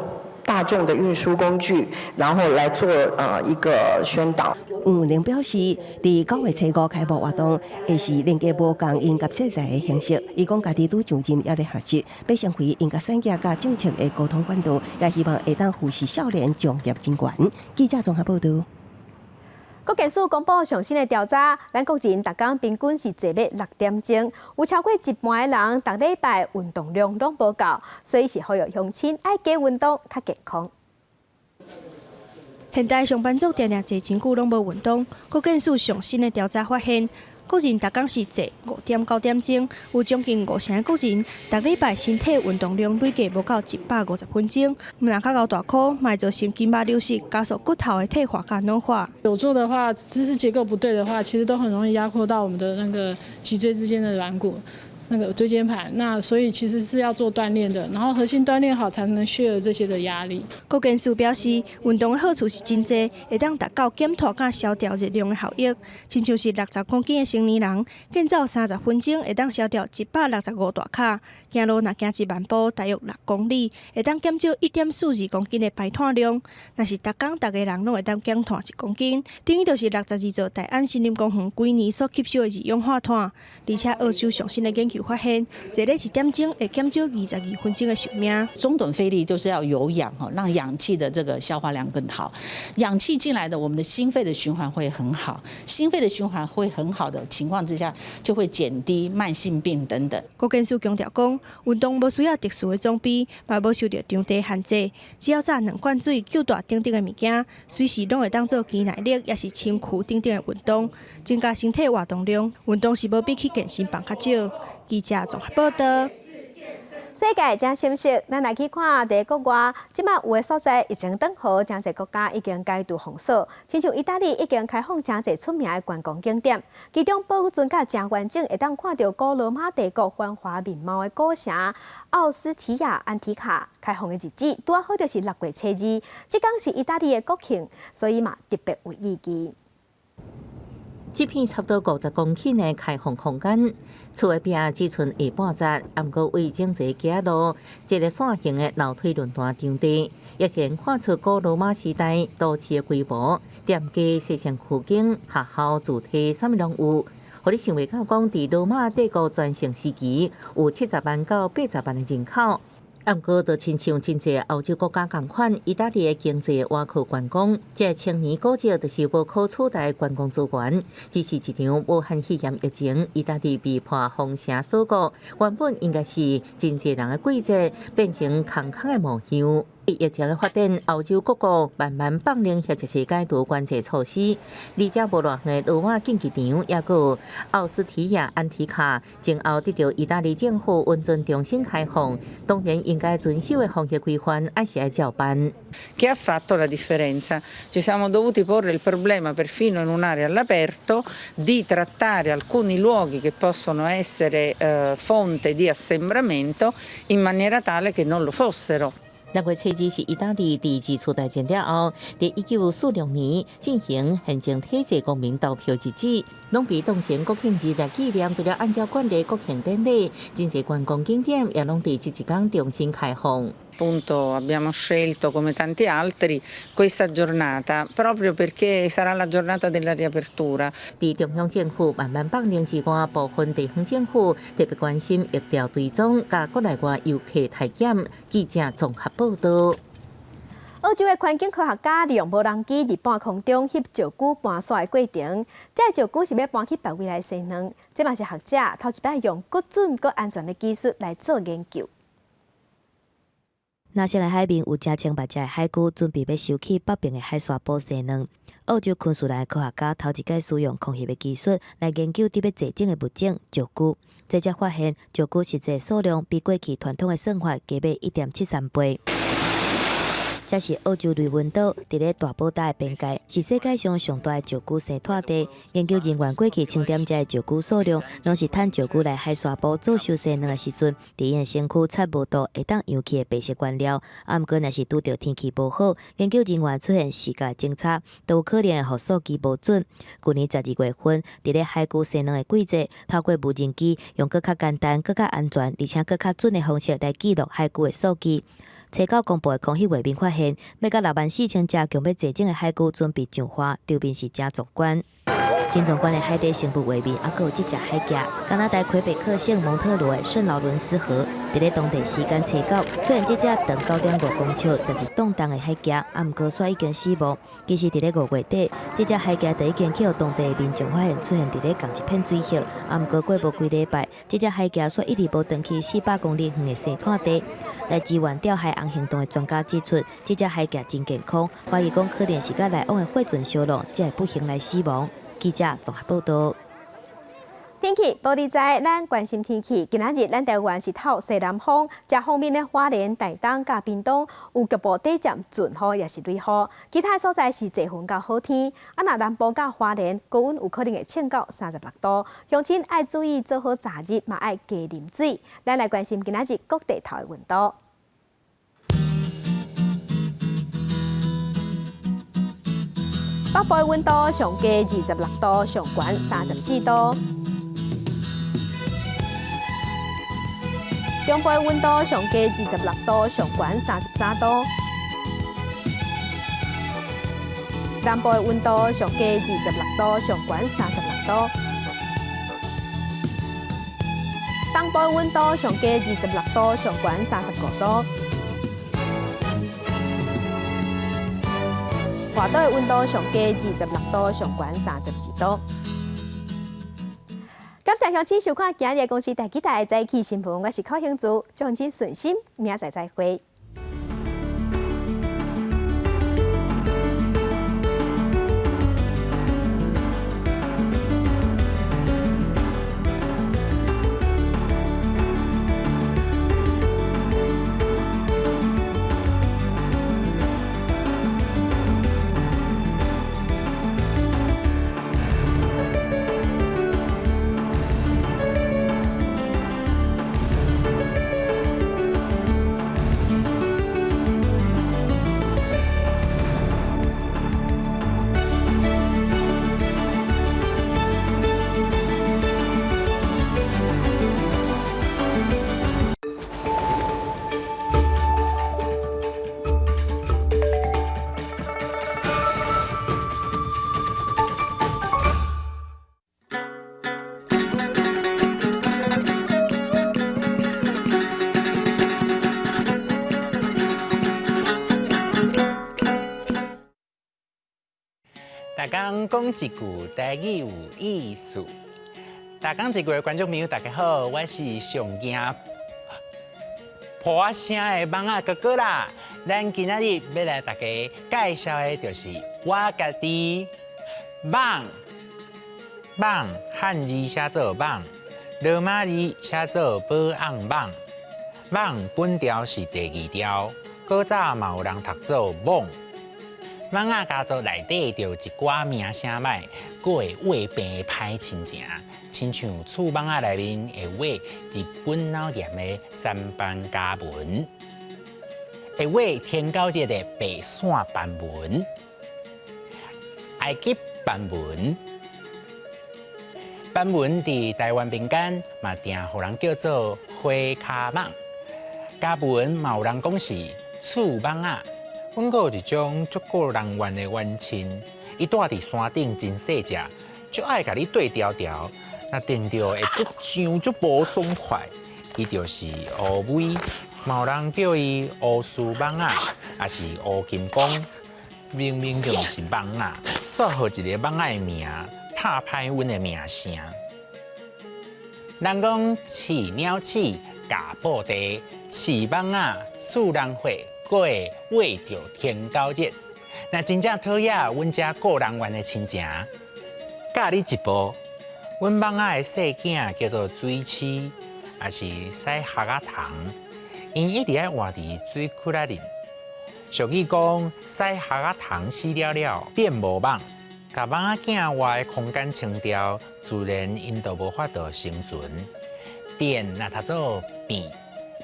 大眾的運輸工具，然後來做一個宣導。黃玲表示，佇9月初5開幕活動，會是連結無仝音樂設在的形式。伊講家己拄上任猶咧學習，欲成為音樂產業佮政策的溝通管道，也希望會當扶持少年從業人員。記者綜合報導。國健署公布上新的調查，咱國人逐工平均是坐欲6點鐘，有超過一半的人逐禮拜運動量攏無夠，所以是呼籲鄉親愛加運動較健康。現代上班族定定坐真久攏無運動。國健署上新的調查發現，國人逐工是坐5點九點鐘，有將近五成的國人逐禮拜身體運動量累計無夠150分鐘。毋但較𠢕大箍，嘛會造成筋肉流失，加速骨頭的退化佮老化。久坐的話，姿勢結構不對的話，其實都很容易壓迫到我們的那個脊椎之間的軟骨。那個椎間盤，那所以其實是要做鍛鍊的，然後核心鍛鍊好，才能削弱這些的壓力。國健署表示，運動的好處是真濟，會當達到減體佮消掉熱量的效益。親像是60公斤的成年人，健走30分鐘，會當消掉165大卡；行路若行1萬步，大約6公里，會當減少1.42公斤的排碳量。若是逐工逐个人攏會當減碳1公斤，等於就是62座大安森林公園規年所吸收的二氧化碳。而且澳洲上新的研究發現，坐咧1點鐘會減少22分鐘的壽命。中等肺力就是要有氧哈，讓氧氣的這個消化量更好。氧氣進來的，我們的心肺的循環會很好。心肺的循環會很好的情況之下，就會減低慢性病等等。國健署強調講，運動無需要特殊的裝備，嘛無受著場地限制，只要紮兩罐水、搝袋等等的物件，隨時攏會當做肌耐力，抑是深屈等等的運動，增加身體活動量。運動是無比去健身房較少。記者綜合報導。世界真心實，咱來去看佇國外，這馬有的所在疫情轉好，誠濟國家已經解除封鎖，親像意大利已經開放誠濟出名的觀光景點，其中保存甲誠完整，會當看著古羅馬帝國繁華面貌的古城奧斯提亞安提卡開放的日子，拄仔好就是6月初2，這工是意大利的國慶，所以嘛特別有意義。這片差不多50公頃的開放空間，厝的壁只賰下半截，毋過為整齊街路，一個線形的樓梯論壇場地，也是看出古羅馬時代都市的規模。店家、洗身區景、學校、主體，啥物攏有。予你想袂到講，佇羅馬帝國全盛時期，有70萬到80萬的人口。毋過，就親像真濟歐洲國家仝款，意大利的經濟倚靠觀光，這個千年古蹟就是無可取代的觀光資源。只是一場武漢肺炎疫情，意大利被迫封城鎖國，原本應該是真濟人的季節，變成空空的模樣。疫情的發展，歐洲各國慢慢放寬或者是解除關制措施。離遮無偌遠的羅馬競技場，抑閣奧斯提亞安提卡，前後得著意大利政府允准重新開放，當然應該遵守的防疫規範，還是愛照辦。 Che ha fatto la differenza? Ci siamo dovuti porre il problema perfino in un'area all'aperto di trattare alcuni luoghi che possono essere fonte di assembramento in maniera tale che non lo fossero. 6月初2是意大利佇二次大戰了後，佇1946年進行憲政體制公民投票日子，攏被當成國慶日來紀念。除了按照慣例國慶典禮，真濟觀光景點也攏佇這一工重新開放。 Appunto abbiamo scelto come tanti altri questa giornata proprio perché sarà la giornata della riapertura。佇中央政府慢慢放寬之外，部分地方政府特別關心疫調追蹤，佮國內外遊客篩檢。記者綜合報導。澳洲的環境科學家利用無人機佇半空中翕石龜搬徙的過程，這個石龜是欲搬去別位來生卵，這嘛是學者頭一擺用閣準閣安全的技術來做研究。藍色的海面有成千萬隻的海龜，準備欲收去北邊的海沙埔生卵。澳洲昆士蘭科學家頭一擺使用空翕的技術來研究佇欲絕種的物種石龜，這才發現石龜實際數量比過去傳統的算法加欲1.73倍。這是澳洲雷文島佇咧大堡礁的邊界，是世界上上大的石龜生湠地。研究人員過去清點這个石龜數量，攏是趁石龜來海沙埔做岫生卵的時陣，佇𪜶的身軀插無度會當揚起的白色原料。啊，毋過若是拄著天氣無好，研究人員出現視覺偵差，都有可能會予數據無準。去年12月份，佇咧海龜生卵的季節，透過無人機，用閣較簡單、閣較安全，而且閣較準的方式來記錄海龜的數據。初九公布的空翕畫面發現，欲到6萬4千隻強欲絕種的海龜準備上岸，場面是誠壯觀。真壯觀的海底生物畫面，猶閣有這隻海蜈。加拿大魁北克省蒙特羅的聖勞倫斯河，佇咧當地時間初九出現這隻長9.5公尺、12磅重的海蜈，啊，毋過煞已經死亡。其實佇咧5月底，這隻海蜈就已經去予當地的民眾發現出現佇咧仝一片水域，啊，毋過過無幾禮拜，這隻海蜈煞一直無轉去400公里遠的沙灘地。來支援釣海翁行動的專家指出，這隻海蜈真健康，懷疑講可能是佮來往的貨船相挏，才會不幸來死亡。記者綜合報導。天氣報你知，咱關心天氣。今仔日咱台灣是透西南風，遮方面的花蓮、台東佮屏東有局部短暫陣雨，抑是雷雨。其他所在是濟雲佮好天。啊，若南部佮花蓮高溫有可能會衝到36度，鄉親愛注意做好遮熱，嘛愛加啉水。咱來關心今仔日各地頭的溫度。北部的溫度上低26度，上懸34度。中部的溫度上低26度，上懸33度。南部的溫度上低26度，上懸36度。東部的溫度上低26度，上懸35度。外島的溫度上低26度，上懸32度。感謝鄉親收看今日公視第幾台的早起新聞，我是柯興珠，祝鄉親順心，明仔載再會。逐工講一句台語有意思。逐工一句的觀眾朋友，大家好，我是上驚破聲的蠓仔哥哥啦。咱今仔日欲來大家介紹的，就是我家己蠓。蠓漢字寫做蠓，羅馬字寫做保甕蠓。蠓本調是第二調，古早嘛有人讀做蠓。蠓仔家族內底就有一寡名聲䆀，閣會畫病的歹親情，親像刺蠓仔內面會畫日本腦炎的三斑家紋，會畫天狗節的白線斑紋，埃及斑紋。斑紋佇台灣民間嘛，定予人叫做花跤蠓。家紋嘛有人講是刺蠓仔。阮閣有一種足顧人怨的冤親，伊蹛佇山頂真細隻，足愛共你對調調，若電著會足癢足無爽快。伊就是烏龜，嘛有人叫伊烏鬚蠓仔，抑是烏金剛。明明就毋是蠓仔，煞予一個蠓仔的名，拍歹阮的名聲。人講飼鳥鼠，咬布袋，飼蠓仔，刺人血。閣會畫著天狗日，若真正討厭阮遮顧人怨的親情，教你一步，阮蠓仔的細囝叫做水鼠，抑是屎礐仔蟲，𪜶一直愛活佇水窟仔裡。俗語講，屎礐仔蟲死了了變無蠓，共蠓仔囝活的空間清掉，自然𪜶就無法度生存。變若讀做變，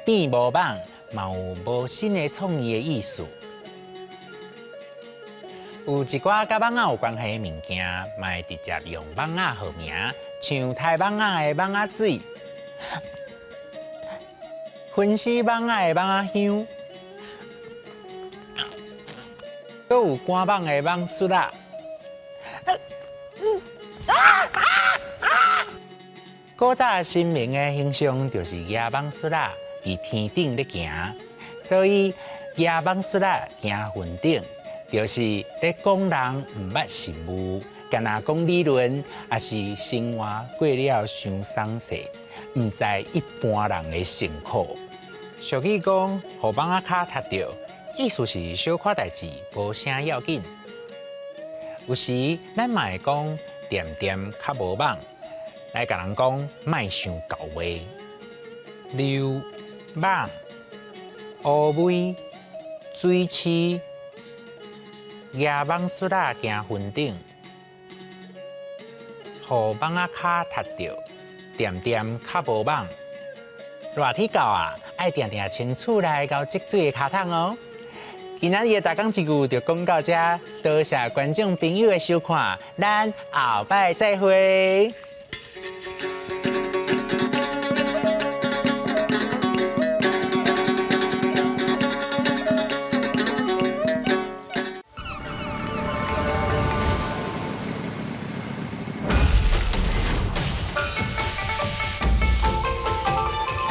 變無蠓。嘛有無新的創意的意思。有一寡佮蠓仔有關係的物件，嘛會直接用蠓仔號名，像刣蠓仔的蠓仔水，熏死蠓仔的蠓仔香，閣有趕蠓的蠓術仔。古早神明的形象就是騎蠓術仔佇天頂咧行，所以騎蠓術仔行雲頂，就是咧講人毋捌實務，干焦講理論，抑是生活過了傷鬆勢，毋知一般人的辛苦。俗語講，予蠓仔跤踢著，意思是小可代誌，無啥要緊。有時咱嘛會講恬恬較無蠓，來共人講莫傷厚話。溜蠓、烏龜、水鼠、騎蠓術仔行雲頂，予蠓仔跤踢著，恬恬較無蠓。熱天到啊，愛定定清厝內𠢕積水的跤桶哦。今仔日的逐工一句就講到遮，多謝觀眾朋友的收看，咱後擺再會。